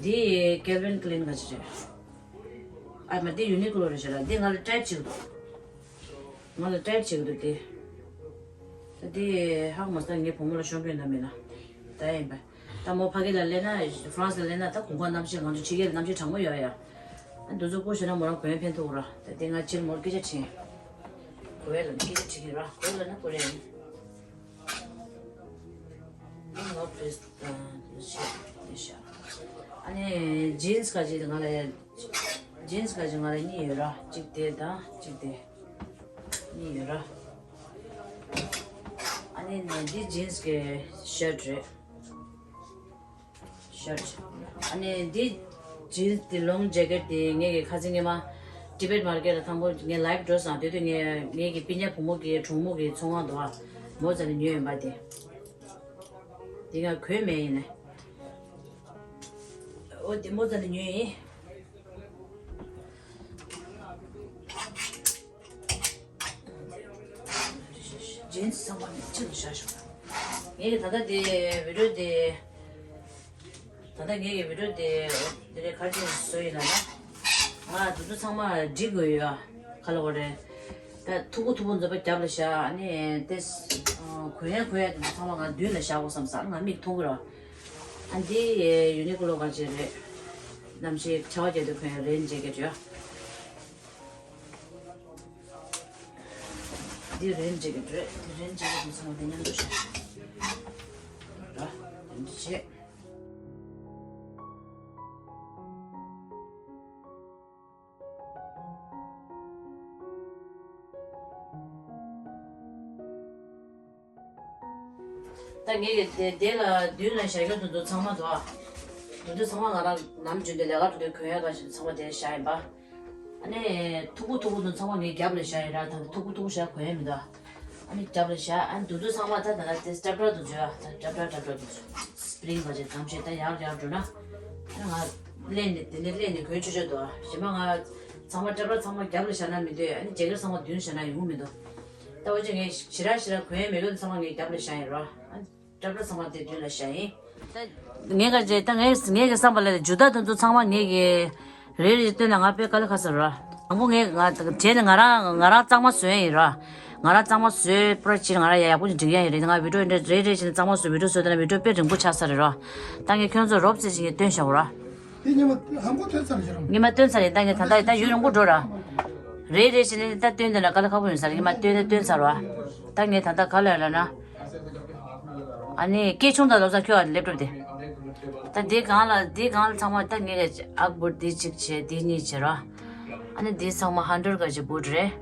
འདི་ཀེལ་ཝིན་ཀི་ལེན་ག་ཅི་རེད། ཨ་མ་འདི་ཡུ་ནི་ཀོ་ལོ་རེད་ཤག་ར། འདི་ང་ལ་ཊའིཊ་བྱེད་ཀྱི་འདུག་ང་ལ་ཊའིཊ་བྱེད་ཀྱི་འདུག་དེ། ད་དེ་ཧ་གོ་མ་སོང་། ངའི་བུ་མོ་ལ་ཤོང་གི་ཡོད་ན་མེད་ན། ད་ཡིན་པ། ད་མོ་ཕ་གི་ལ་སླེབས་ན་ཧྥ་རན་སི་ལ་སླེབས་ན་ད་དགུན་ཁ་གནམ་གཤིས་ང་ཚོ་ཕྱི་རྒྱལ་ལ་གནམ་གཤིས་གྲང་མོ་ཡོད་ཡ། ཨ་འདི་ཚོ་སྐུ་བཞེས་ན་མོ་རང་གོན་ཕན་ཐོགས་ར། ད་དེ་ང་ཕྱིར་མོར་སྐད་ཆ་དྲིས། གོ་ཡ་ལ་སྐད་ཆ་དྲིས་ཀྱི་ར། གོ་ཡ་ལ་ན་གོ་རེ་ཡིན། འདི་ནོར་ཕེ་སི་དང་འདི་ཆེ་འདི་ཤ། ཨ་ནི་ཇིན་སི་ག་ཅིག་ང་ལ་ཡ། ཇིན་སི་ག་ཅིག་ང་ལ་གཉིས་ཡོད་ར། གཅིག་དེ་དང་གཅིག་དེ། གཉིས་ཡོད་ར། ཨ་ནི་ནི་འདི་ཇིན་སི་གི་ཤར་ཊི་རེད། ཤར་ཊི། ཨ་ནི་འདི་ཇིན་སི་དེ་ལོང་ཇེ་ཀེཊ་དེ་ངེད་ཀྱི་ཁ་སང་ཉི་མ་ཊི་བེཊ་མར་ཀེཊ་ལ་དང་པོ་ངས་ལའིབ་འགྲོ་སོང་། དེ་དུས་ངས་ངེད་ཀྱི་སྤུན་ཀྱག་བུ་མོ་གི་གྲོགས་མོ་གི་ཚོང་ཁང་དུ་མོ་ཙ་ནས་ཉོས་ཡིན་པ་དེ། འདི་ང་གོན་མེད་ཡིན་ནས། ཨོ་དེ་མོ་ཙ་ནས་ཉོས་ཡིན། ཇིན་སི་ཚང་མ་ནི་ཕྱི་ལ་བཞག་ཤོག་ངས་ད་ལྟ་དེ་བི་ཌིའོ་དེ། ད་ལྟ་ངས་ཀྱི་བི་ཌིའོ་དེ་འདི་རེད། ག་རེ་བཟོ་ཡིན་ལབ་ན། ང་དེ་ཚོ་ཚང་མ་སྒྲིག་དགོས་ཡོད། ག་ལ་བ་རེད། ད་མཐུག་པོ་མཐུག་པོ་མཛོད་པ་རྒྱབ་ལ་བཞག་ཨ་ནི་དེ་གོན་ཡ་གོན་ཡ་དེ་ཚོ་ཚང་མ་ང་མདུན་ལ་བཞག་དགོས་བསམ་སོང་། ང་མིག་མཐོང་གི་རེད། ཨ་འདི་ཡུ་ནི་ཀོ་ལོ་ག་ཅི་རེད། གནམ་གཤིས་ཆར་པ་རྒྱག་དུས་གོན་ཡ་རེན་ཇེ་ཀེཊ་ཡོད། འདི་རེན་ཇེ་ཀེཊ་རེད། འདི་རེན་ཇེ་ཀེཊ་མི་ཚང་བ་འདི་མཉམ་དུ་བཞག་ར། འདི་བྱས། ད་ངས་དེ་དེ་ལ་མདུན་ལ་བཞག་རྒྱུ་དེ་ཚོ་ཚང་མ་འདུག་ཨ། དེ་ཚོ་ཚང་མ་ང་རང་ནམ་རྒྱུན་དུ་ལས་ཀ་འགྲོ་དུས་གོན་ཡ་ག་ཞིག་ཚང་མ་དེ་བཞག་ཡིན་པ། ཨ་ནི་མཐུག་པོ་མཐུག་པོ་དེ་ཚང་མ་ངས་རྒྱབ་ལ་བཞག་ཡིན་ར། ད་མཐུག་པོ་མཐུག་པོ་བཞག་གོན་ཡ་མི་འདུག་ཨ་ནི་རྒྱབ་ལ་བཞག་ཨ་ནི་དེ་ཚོ་ཚང་མ་ད་ད་ལྟ་དེ་སྲབ་སྲབ་དེ་ཚོ་ཡ། ད་སྲབ་སྲབ་སྲབ་སྲབ་དེ་ཚོ་སི་པི་རིང་ག་ཞིག་གཏམ་བཤད་ད་ཡར་ཡར་འགྲོ་ན། ཨ་ང་ལེན་ནས་དེ་ནས་ལེན་ནས་གོན་ཆོག་ཆོག་འདུག་ཨ། གཞན་པ་ང་ཚང་མ་སྲབ་སྲབ་ཚང་མ་རྒྱབ་ལ་བཞག་ན་མི་འདོད། ཨ་ནི་ཇེ་ཀེཊ་ཚང་མ་མདུན་བཞག་ན་ཡོང་གི་མི་འདུག་ད་འོ་ཅེ་ངས་ཞེ་དྲག་ཞེ་དྲག་གོན་ཡ་མེད་ལོ། ཚང་མ་ངས་རྒྱབ་ལ་བཞག་ཡིན་རོ། ཨ་སྲབ་སྲབ་ཚང་མ་དེ་མདུན་ལ་བཞག་ཡིན། ད་ངས་ག་ཅེ་ད་ངས་ངས་ཀྱི་བསམ་པ་ལ་ཇུ་ཏ་དེ་ཚོ་ཚང་མ་ངས་ཀྱི་རེ་རེ་བཏོན་ན་ང་དཔེ་དཀའ་ལས་ཁག་ས་རོ། དང་པོ་ངས་ང་བྱས་ནས་ང་རང་ང་རང་གཙང་མ་བཟོས་ཡིན་རོ། ང་རང་གཙང་མ་བཟོས་པར་ཕྱིན་ང་རང་ཡག་པོ་ཞིག་འགྲིག་ཡ་ཡིན་རེད། ང་བི་ཌིའོ་འདི་འདྲ་རེ་རེ་བྱས་ནས་གཙང་མ་བཟོས་བི་ཌིའོ་བཟོས་ད་ན་བི་ཌིའོ་དཔེ་རིང་པོ་ཆགས་ས་རེད་རོ། ད་ངས་ཁྱོད་ཚོ་རོབ་ཙམ་ཞིག་ངས་བཏོན་བཞག་རོ། དེ་ཉི་མ་ཧམ་གོ་ཐོན་ཚར་ཞིག་རོ། ཉི་མ་བཏོན་ཚར་ཡིན། ད་ངས་ད་ལྟ་ད་ཡུན་རིང་པོ་འགྲོ་ར། རེ་རེ་བྱས་ནས་ད་བཏོན་དེ་ན་དཀའ་ལས་ཁག་པོ་ཡོང་ས་རེད། ཉི་མ་བཏོན་ད་བཏོན་ཚར་རོ། ད་ངས་ད་ལྟ་ག་ལ་ཡོད་ལ་ན། ཨ་ནི་སྐད་ཆུང་དང་ལོ་ཙཱ་ཁྱོད་ཨ་ལེབ་ཊོབ་དེ། ད་འདི་སྒང་ལ་འདི་སྒང་ལ་ཚང་མ་ད་ངས་ཨག་བུད་འདི་གཅིག་བྱས་འདི་གཉིས་བྱས་ར། ཨ་ནི་འདི་ཚང་མ་ཧན་ཌེཌ་ག་ཅིག་བུད་རེད།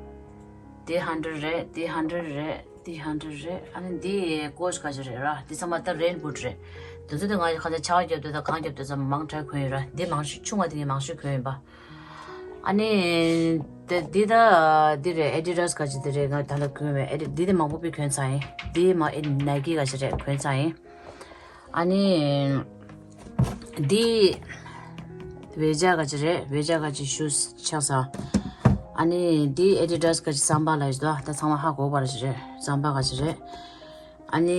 འདི་ཧན་ཌེཌ་རེད། འདི་ཧན་ཌེཌ་རེད། འདི་ཧན་ཌེཌ་རེད། ཨ་ནི་འདི་ཀོ་ཅི་ག་ཅིག་རེད་ར། འདི་ཚང་མ་ད་རེན་བུད་རེད། འདི་ཚོ་དེ་ང་ཁ་ཚ་ཆར་པ་རྒྱབ་དུས་ད་གངས་རྒྱབ་དུས་ཚང་མ་མང་དྲགས་གོན་ཡོད་ར། འདི་མང་ཤོས་ཆུང་བ་དེ་ངས་མང་ཤོས་གོན་ཡིན་པ། ཨ་ནི། དེ་འདི་ད་འདི་རེད། ཨེ་ཌི་ཌཱས་ག་ཅིག་དེ་རེད། ང་ད་ལྟ་གོན་བའི་ཨེ་ཌི་འདི་དེ་མང་པོ་པའི་གོན་ཚར་ཡིན། འདི་མ་ཨེ་ནའི་ཀི་ག་ཅིག་རེད། གོན་ཚར་ཡིན། ཨ་ནི། འདི་ཝེ་ཇ་ག་ཅིག་རེད། ཝེ་ཇ་ག་ཅིག་ཤུ་ཆགས་ས། ཨ་ནི་འདི་ཨེ་ཌི་ཌཱས་ག་ཅིག་སམ་པ་ལ་ཞིག་ད་ད་ཚང་མ་ཧ་གོ་བ་ལ་ཞིག་རེད། སམ་པ་ག་ཅིག་རེད། ཨ་ནི།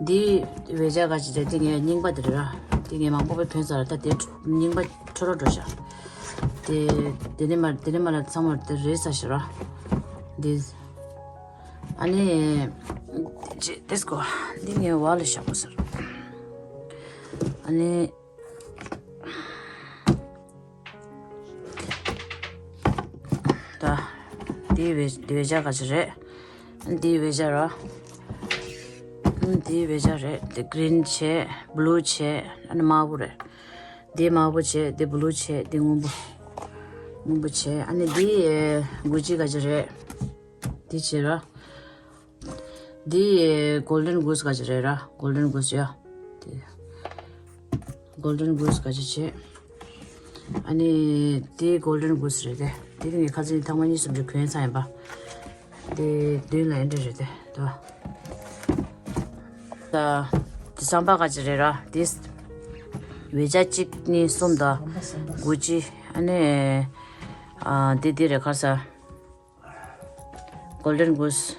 འདི་ཝེ་ཇ་ག་ཅིག་རེད། འདི་ངའི་རྙིང་པ་དེ་རེད་ར། འདི་ངས་མང་པོ་པའི་གོན་ཚར་ར། ད་དེ་རྙིང་པ་འཕྲོ་རོ་འགྲོ་ཤག་དེ་དེ་ནས་མ་དེ་ནས་མ་ལ་ཚང་མ་དེ་རེད་ས་ཞིག་ར། འདི། ཨ་ནི། ཅེ་ཏེས་ཀོ། འདི་ངའི་བ་ལ་བཞག་པ་ཟེར། ཨ་ནི། ད། འདི་ཝེ་འདི་ཝེ་ཇ་ག་ཅིག་རེད། འདི་ཝེ་ཇ་ར། འདི་ཝེ་ཇ་རེད། འདི་གི་རིན་བྱས། བླུ་བྱས། ཨ་ནི་དམར་པོ་རེད། འདི་དམར་པོ་བྱས། འདི་བླུ་བྱས། འདི་སྔོན་པོ། སྔོན་པོ་བྱས། ཨ་ནི་འདི་གུ་ཅི་ག་ཅིག་རེད། འདི་བྱས་ར། འདི་གོལ་ཌེན་གུ་སི་ག་ཅིག་རེད་ར། གོལ་ཌེན་གུ་སི་ཡ། འདི་གོལ་ཌེན་གུ་སི་ག་ཅིག་བྱས། ཨ་ནི་འདི་གོལ་ཌེན་གུ་སི་རེད་དེ། འདི་ངས་ཁ་སང་ཐེངས་མ་གཉིས་གསུམ་རེ་གོན་ཚར་ཡིན་པ། འདི་མདུན་ལ་ཨེ་འདྲ་རེད་དེ་དོ། ད་འདི་སམ་པ་ག་ཅིག་རེད་ར། འདི་ཝེ་ཇ་གཅིག་གཉིས་གསུམ་དང་དགུ་གཅིག་ཨ་ནི་ཨ་འདི་འདི་རེད་ཁ་ས། གོལ་ཌེན་གུ་སི།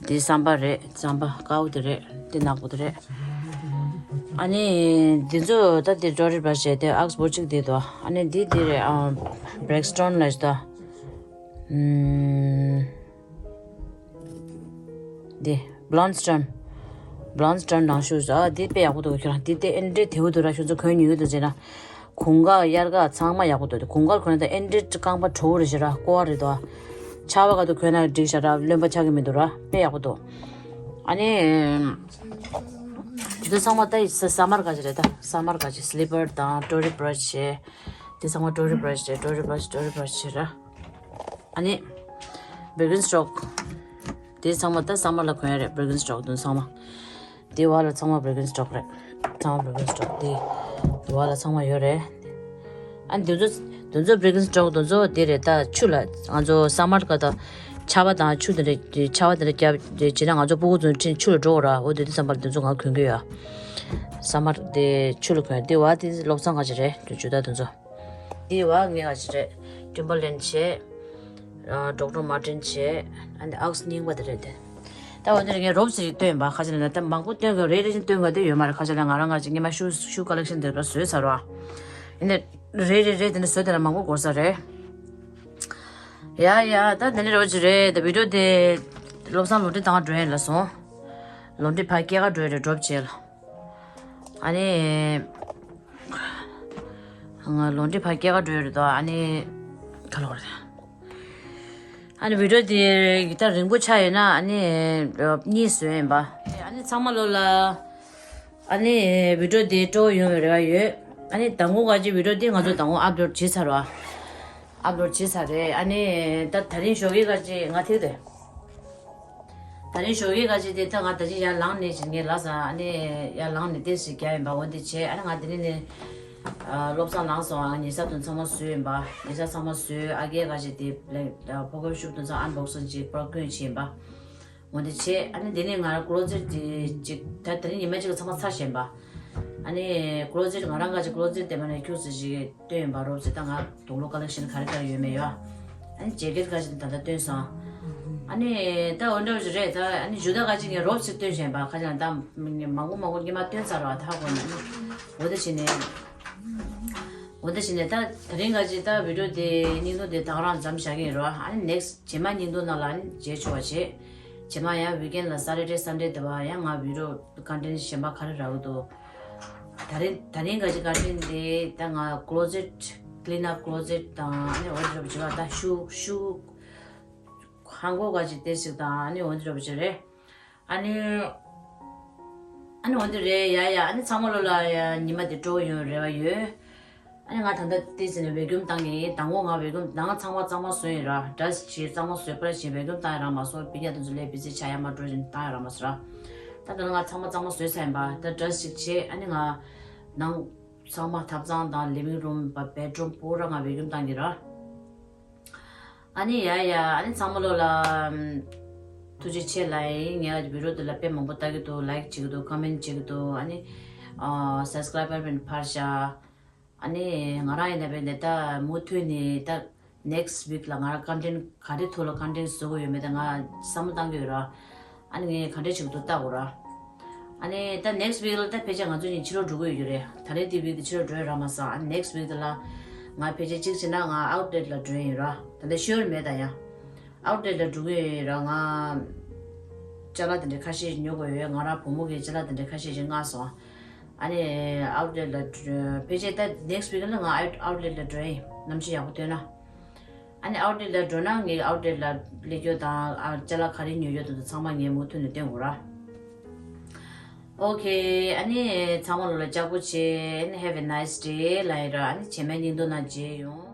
འདི་སམ་པ་རེད། སམ་པ་དཀར་པོ་དེ་རེད། འདི་ནག་པོ་དེ་རེད། ཨ་ནི་འདི་ཚོ་ད་འདི་ཌོ་རི་བ་ཤ་དེ་ཨག་སི་བོ་ཅིག་འདི་དོ། ཨ་ནི་འདི་འདི་རེད། ཨ་བྷི་རེག་སི་ཊོན་ལ་ཞིག་དོ། ཨམ། འདི་བྷི་ལོན་སི་ཊོན། བྷི་ལོན་སི་ཊོན་ནང་ཤུ་ཟ་འདི་དཔེ་ཡག་པོ་འདུག་ཁྱོད་རང་འདི་དེ་ཨེ་འདྲའི་དེའུ་འདུག་ར། ཁྱོད་ཚོ་གོན་ཉུལ་གི་འདུག་ཟེར་ན། གོང་འགག་དབྱར་ཀ་ཚང་མ་ཡག་པོ་འདུག་དེ་གོང་འགག་གོན་ན་ད་ཨེ་འདྲའི་རྐང་པ་བྲོ་བོ་རེད་ཤག་ར། ཀོ་བ་རེད་དོ། ཆར་པ་ག་དུ་གོན་ན་འགྲིག་ཤག་ར། རློན་པ་ཆགས་ཀྱི་མི་འདུག་ར། དཔེ་ཡག་པོ་འདུག་ཨ་ནི། དེ་ཚོ་ཚང་མ་ད་ས་ས་མར་ག་ཅིག་རེད། ད་ས་མར་ག་ཅིག་སི་ལི་པར་དང་ཊོ་རི་བྷ་ར་ཤི་བྱས། དེ་ཚང་མ་ཊོ་རི་བྷ་ར་ཤི་བྱས། ཊོ་རི་བྷ་ར་ཤི་ཊོ་རི་བྷ་ར་ཤི་བྱས་ར། ཨ་ནི། བྷིར་གིན་སི་ཊོག་དེ་ཚང་མ་ད་ས་མར་ལ་གོན་ཡ་རེད། བྷིར་གིན་སི་ཊོག་དེ་ཚང་མ། དེ་བ་ལ་ཚང་མ་བྷིར་གིན་སི་ཊོག་རེད། ཚང་མ་བྷིར་གིན་སི་ཊོག་དེ། དེ་བ་ལ་ཚང་མ་ཡོད་རེད། ཨ་ནི་དེ་ཚོ་དེ་ཚོ་བྷིར་གིན་སི་ཊོག་དེ་ཚོ་དེ་རེད། ད་ཆུ་ལ་ང་ཚོ་ས་མར་ག་ད་ཆར་པ་དང་ཆུ་དེ་འདྲ་ཆར་པ་དེ་འདྲ་བརྒྱབ་བྱས་ན་ང་ཚོ་སྤུ་གུ་ཚོ་ཁྲིད་ཆུ་ལ་འགྲོ་དགོས་ར། འོ་དེ་དུས་ཙམ་པར་དེ་ཚོ་ང་གོན་གི་ཡོད། ས་མར་དེ་ཆུ་ལ་གོན། དེ་བ་དེ་བློ་བཟང་ག་ཅིག་རེད། དེ་ཇུ་ཏ་དེ་ཚོ། དེ་བ་ངས་ག་ཅིག་རེད། ཊིམ་བར་ལེན་བྱས། ཨ་ཌོག་ཊར་མར་ཊིན་བྱས། ཨ་ནི་ཨག་སི་རྙིང་པ་དེ་རེད་དེ། ད་འོ་དེ་ངས་རོབ་ཙམ་ཞིག་བཏོན་པ། ཁ་ཅིག་ལ་ན་ད་མང་པོ་བཏོན་དགོས་རེད། རེ་རེ་བཞིན་བཏོན་དགོས་དེ་ཡོད་མ་རེད། ཁ་ཅིག་ལ་ང་རང་ང་ཅིག་སྔོན་མ་ཤུ་ཤུ་ཀ་ལེག་ཤན་དེ་འདྲ་བཟོས་ཚར་བ། ཡིན་ནའི་རེ་རེ་རེ་དེ་འདྲ་བཟོས་དེ་ལ་མང་པོ་འགོར་ས་རེད། ཡ་ཡ་ད་དེ་འདྲ་རོབ་ཙམ་རེད། ད་བི་ཌིའོ་དེ་བློ་བཟང་ལོན་ཊི་བཏང་འགྲོ་ཡིན་ལ་སོང་། ལོན་ཊི་ཕར་སྐྱེལ་ག་འགྲོ་ཡ་རེད། ཌོབ་བྱས་ལ། ཨ་ནི། ང་ལོན་ཊི་ཕར་སྐྱེལ་ག་འགྲོ་ཡ་རེད་དོ། ཨ་ནི། ག་ལོག་རེད། ཨ་ནི་བི་ཌིའོ་དེ་ད་རིང་པོ་ཆགས་ཡོད་ན་ཨ་ནི་གཉིས་བཟོས་ཡིན་པ། ཨ་ནི་ཚང་མ་ལོ་ལ། ཨ་ནི་བི་ཌིའོ་དེ་སྤྲོ་པོ་ཡོང་བའི་རེ་བ་ཡོད། ཨ་ནི་ཟླ་ངོ་ག་ཅིག་བི་ཌིའོ་དེ་ང་ཚོ་ཟླ་ངོ་ཨབ་ལོཌ་བྱས་ཚར་བ། ཨབ་ལོཌ་བྱས་ཚར་རེད། ཨ་ནི་ད་དེ་རིང་ཞོགས་ཀས་ག་ཅིག་ང་ཐིག་རེད། ད་རིང་ཞོགས་ཀས་ཁ་ཅིག་དེ་ད་ང་ད་ཅི་ཡར་ལངས་ནས་ཅིག་ངས་ལབ་ས་ཨ་ནི་ཡར་ལངས་ནས་ཏོག་ཙམ་རྒྱག་ཡིན་པ། འོ་འདི་བྱས་ཨ་ནི་ང་དེ་རིང་ནས་ཨ་བློ་བཟང་ལངས་སོང་། ཨ་ཉལ་ས་དུ་ཚང་མ་བཟོས་ཡིན་པ། ཉལ་ས་ཚང་མ་བཟོས། ཨ་རྒས་ཁ་ཅིག་དེ་ལ་ཕོ་ཁོ་ཤུབ་དུ་ཚང་ཨན་བོག་སིང་ཅིག་པར་སྐོན་བྱས་ཡིན་པ། འོ་འདི་བྱས་ཨ་ནི་དེ་ནས་ང་རང་ཀློ་ཛེཊ་དེ་ཅིག་ད་དེ་རིང་ཉི་མ་གཅིག་ལ་ཚང་མ་ཚར་བཞིན་པ། ཨ་ནི་ཀློ་ཛེཊ་ང་རང་ཁ་ཅིག་ཀློ་ཛེཊ་དེ་མ་ནས་ཁྱུག་ཙམ་ཅིག་སྟོན་ཡིན་པ། རོབ་ཙམ་ད་ང་དུག་ལོག་ཀ་ལེག་ཤན་ག་རེ་ག་རེ་ཡོད་མེད་ཡོད། ཨ་ནི་ཇེ་ཀེཊ་ཁ་ཅིག་ད་ལྟ་སྟོན་སོང་། ཨ་ནི་ད་འོ་འདྲ་བོ་ཞིག་རེད། ད་ཨ་ནི་ཇུ་ད་ཁ་ཅིག་ངས་རོབ་ཙམ་སྟོན་བཞིན་པ། ཁ་ཅིག་ད་མང་པོ་མང་པོ་སྔོན་མ་སྟོན་ཚར་བ་ད་ཧ་གོ་ནས། ཨ་ནི་འོ་འདི་བྱས་ནས། འོ་འདི་བྱས་ནས་ད་དེ་རིང་ཁ་ཅིག་ད་བི་ཌིའོ་དེ་བརྙན་ཐུང་དེ་ད་ག་རང་མཚམས་བཞག་གི་ཡིན་རོ། ཨ་ནི་ནེག་སི་རྗེས་མ་བརྙན་ཐུང་ནང་ལ་ཨ་ནི་མཇལ་ཆོག་པ་བྱེད། རྗེས་མ་ཡང་ཝིག་ཨེན་ལ་སེ་ཊར་ཌེ་སན་ཌེ་དེ་བ་ཡང་ང་བི་ཌིའོ་ཀོན་ཊེན་ཊི་གཞན་པ་ག་རེ་རག་གི་འདུག་ད་རིང་ད་རིང་ག་ཅི་ཀོན་ཊེན་ཊི་དེ་ད་ང་ཀློ་ཛེཊ་ཀི་ལིན་ཨབ་ཀློ་ཛེཊ་དང་ཨ་ནི་འོ་འདི་འདྲ་པོ་བྱེད་པ། ད་ཤུ་ཤུ་ཧང་གོ་ག་ཅི་ཏོག་ཙམ་དང་ཨ་ནི་འོ་འདི་འདྲ་པོ་བྱེད་རེད། ཨ་ནི་ཨ་ནི་འོ་འདི་རེད་ཡ་ཡ། ཨ་ནི་ཚང་མ་ལོ་ལ་ཡ་ཉི་མ་དེ་སྤྲོ་ཡོང་རེ་བ་ཡོད། ཨ་ནི་ང་ད་ལྟ་ཏོག་ཙམ་ནས་བེ་ཀུམ་བཏང་གི་ཡིན། དང་པོ་ང་བེ་ཀུམ་ནང་ཚང་མ་གཙང་མ་བཟོས་ཡིན་ར། ཌ་སི་ཊི་བྱས་གཙང་མ་བཟོས་པར་བྱས་བེ་ཀུམ་བཏང་ཡ་རག་མ་སོང་། བི་ཉ་དེ་ཚོ་ལས་བི་ཛི་ཆགས་ཡ་མ་འགྲོ་བཞིན་བཏང་ཡ་རག་མ་སོང་ར། ད་ལྟ་ང་ཚང་མ་གཙང་མ་བཟོས་ཚར་ཡིན་པ། ད་ཌ་སི་ཊི་ཅིག་བྱས་ཨ་ནི་ང་ནང་ཚང་མ་ཐབ་ཚང་དང་ལི་ཝིང་རུམ་བེ་ཌི་རུམ་པུ་ར་ང་བེ་ཀུམ་བཏང་གི་ར། ཨ་ནི་ཡ་ཡ། ཨ་ནི་ཚང་མ་ལོ་ལ་ཨམ་ཐུགས་རྗེ་ཆེ་ལབ་ཡིན། ངས་ཨ་བི་ཌིའོ་དེ་ལ་དཔེ་མང་པོ་ལྟ་གི་འདུག་ལའིཀ་བྱེད་ཀྱི་འདུག་ཀོ་མེན་ཊི་བྱེད་ཀྱི་འདུག་ཨ་ནི་ཨ་སབ་སི་ཀ་རའི་བར་མིན་འཕར་ཤག་ཨ་ནི་ང་རང་ཡིན་ན་བས་ནས་ད་མུ་མཐུད་ནས་ད་ནེག་སི་ཝིག་ལ་ང་རང་ཀོན་ཊེན་ཊི་ག་རེ་ཐོག་ལ་ཀོན་ཊེན་ཊི་བཟོ་དགོས་ཡོད་མེད་ད་ང་བསམ་བློ་བཏང་གི་ཡོད་ར། ཨ་ནི་ངས་ག་འདྲས་བྱེད་ཀྱི་འདུག་ལྟ་དགོས་ར། ཨ་ནི་ད་ནེག་སི་ཝིག་ལ་ད་ཕལ་ཆེར་ང་ཚོ་གཉིས་ཕྱི་ལོགས་འགྲོ་གི་ཡོད་རེད། ད་རེས་འདི་ཝིག་དེ་ཕྱི་ལོགས་འགྲོ་ཡ་རག་མ་སོང་། ཨ་ནི་ནེག་སི་ཝིག་དེ་ལ་ང་ཕལ་ཆེར་གཅིག་བྱས་ན་ང་ཨའུ་ཊི་ལེཊ་ལ་འགྲོ་ཡ་ཡིན་ར། ད་ལྟ་ཤོར་མེད་ད་ཡ། ཨའུ་ཊི་ལེཊ་ལ་འགྲོ་གི་ཡོད་ར། ང་ཅ་ལག་དེ་འདྲ་ཁ་ཤས་ཉོ་དགོས་ཡོད། ང་རང་བུ་མོ་གི་ཅ་ལག་དེ་འདྲ་ཁ་ཤས་ཤིག་མངགས་སོང་། ཨ་ནི་ཨའུ་ཊི་ལེཊ་ལ་འགྲོ་ཕལ་ཆེར་ད་ནེག་སི་ཝིག་ལ་ང་ཨའུ་ཊི་ལེཊ་ལ་འགྲོ་ཡ་ཡིན། གནམ་གཤིས་ཡག་པོ་ཐོན་ན། ཨ་ནི་ཨའུ་ཊི་ལེཊ་ལ་འགྲོ་ན་ངས་ཨའུ་ཊི་ལེཊ་ལ་སླེབས་རྒྱུ་དང་ཨ་ཅ་ལག་ག་རེ་ཉོ་རྒྱུ་དང་ཚང་མ་ངས་མུ་མཐུད་ནས་སྟོན་དགོས་ར། ཨོ་ཁེ། ཨ་ནི་ཚང་མ་ལོ་ལ་ལྕགས་པོ་བྱེད། ཨ་ནི་have a nice day ལབ་ཡིན་ར། ཨ་ནི་རྗེས་མའི་བརྙན་ཐུང་ནང་མཇལ་ཡོང་།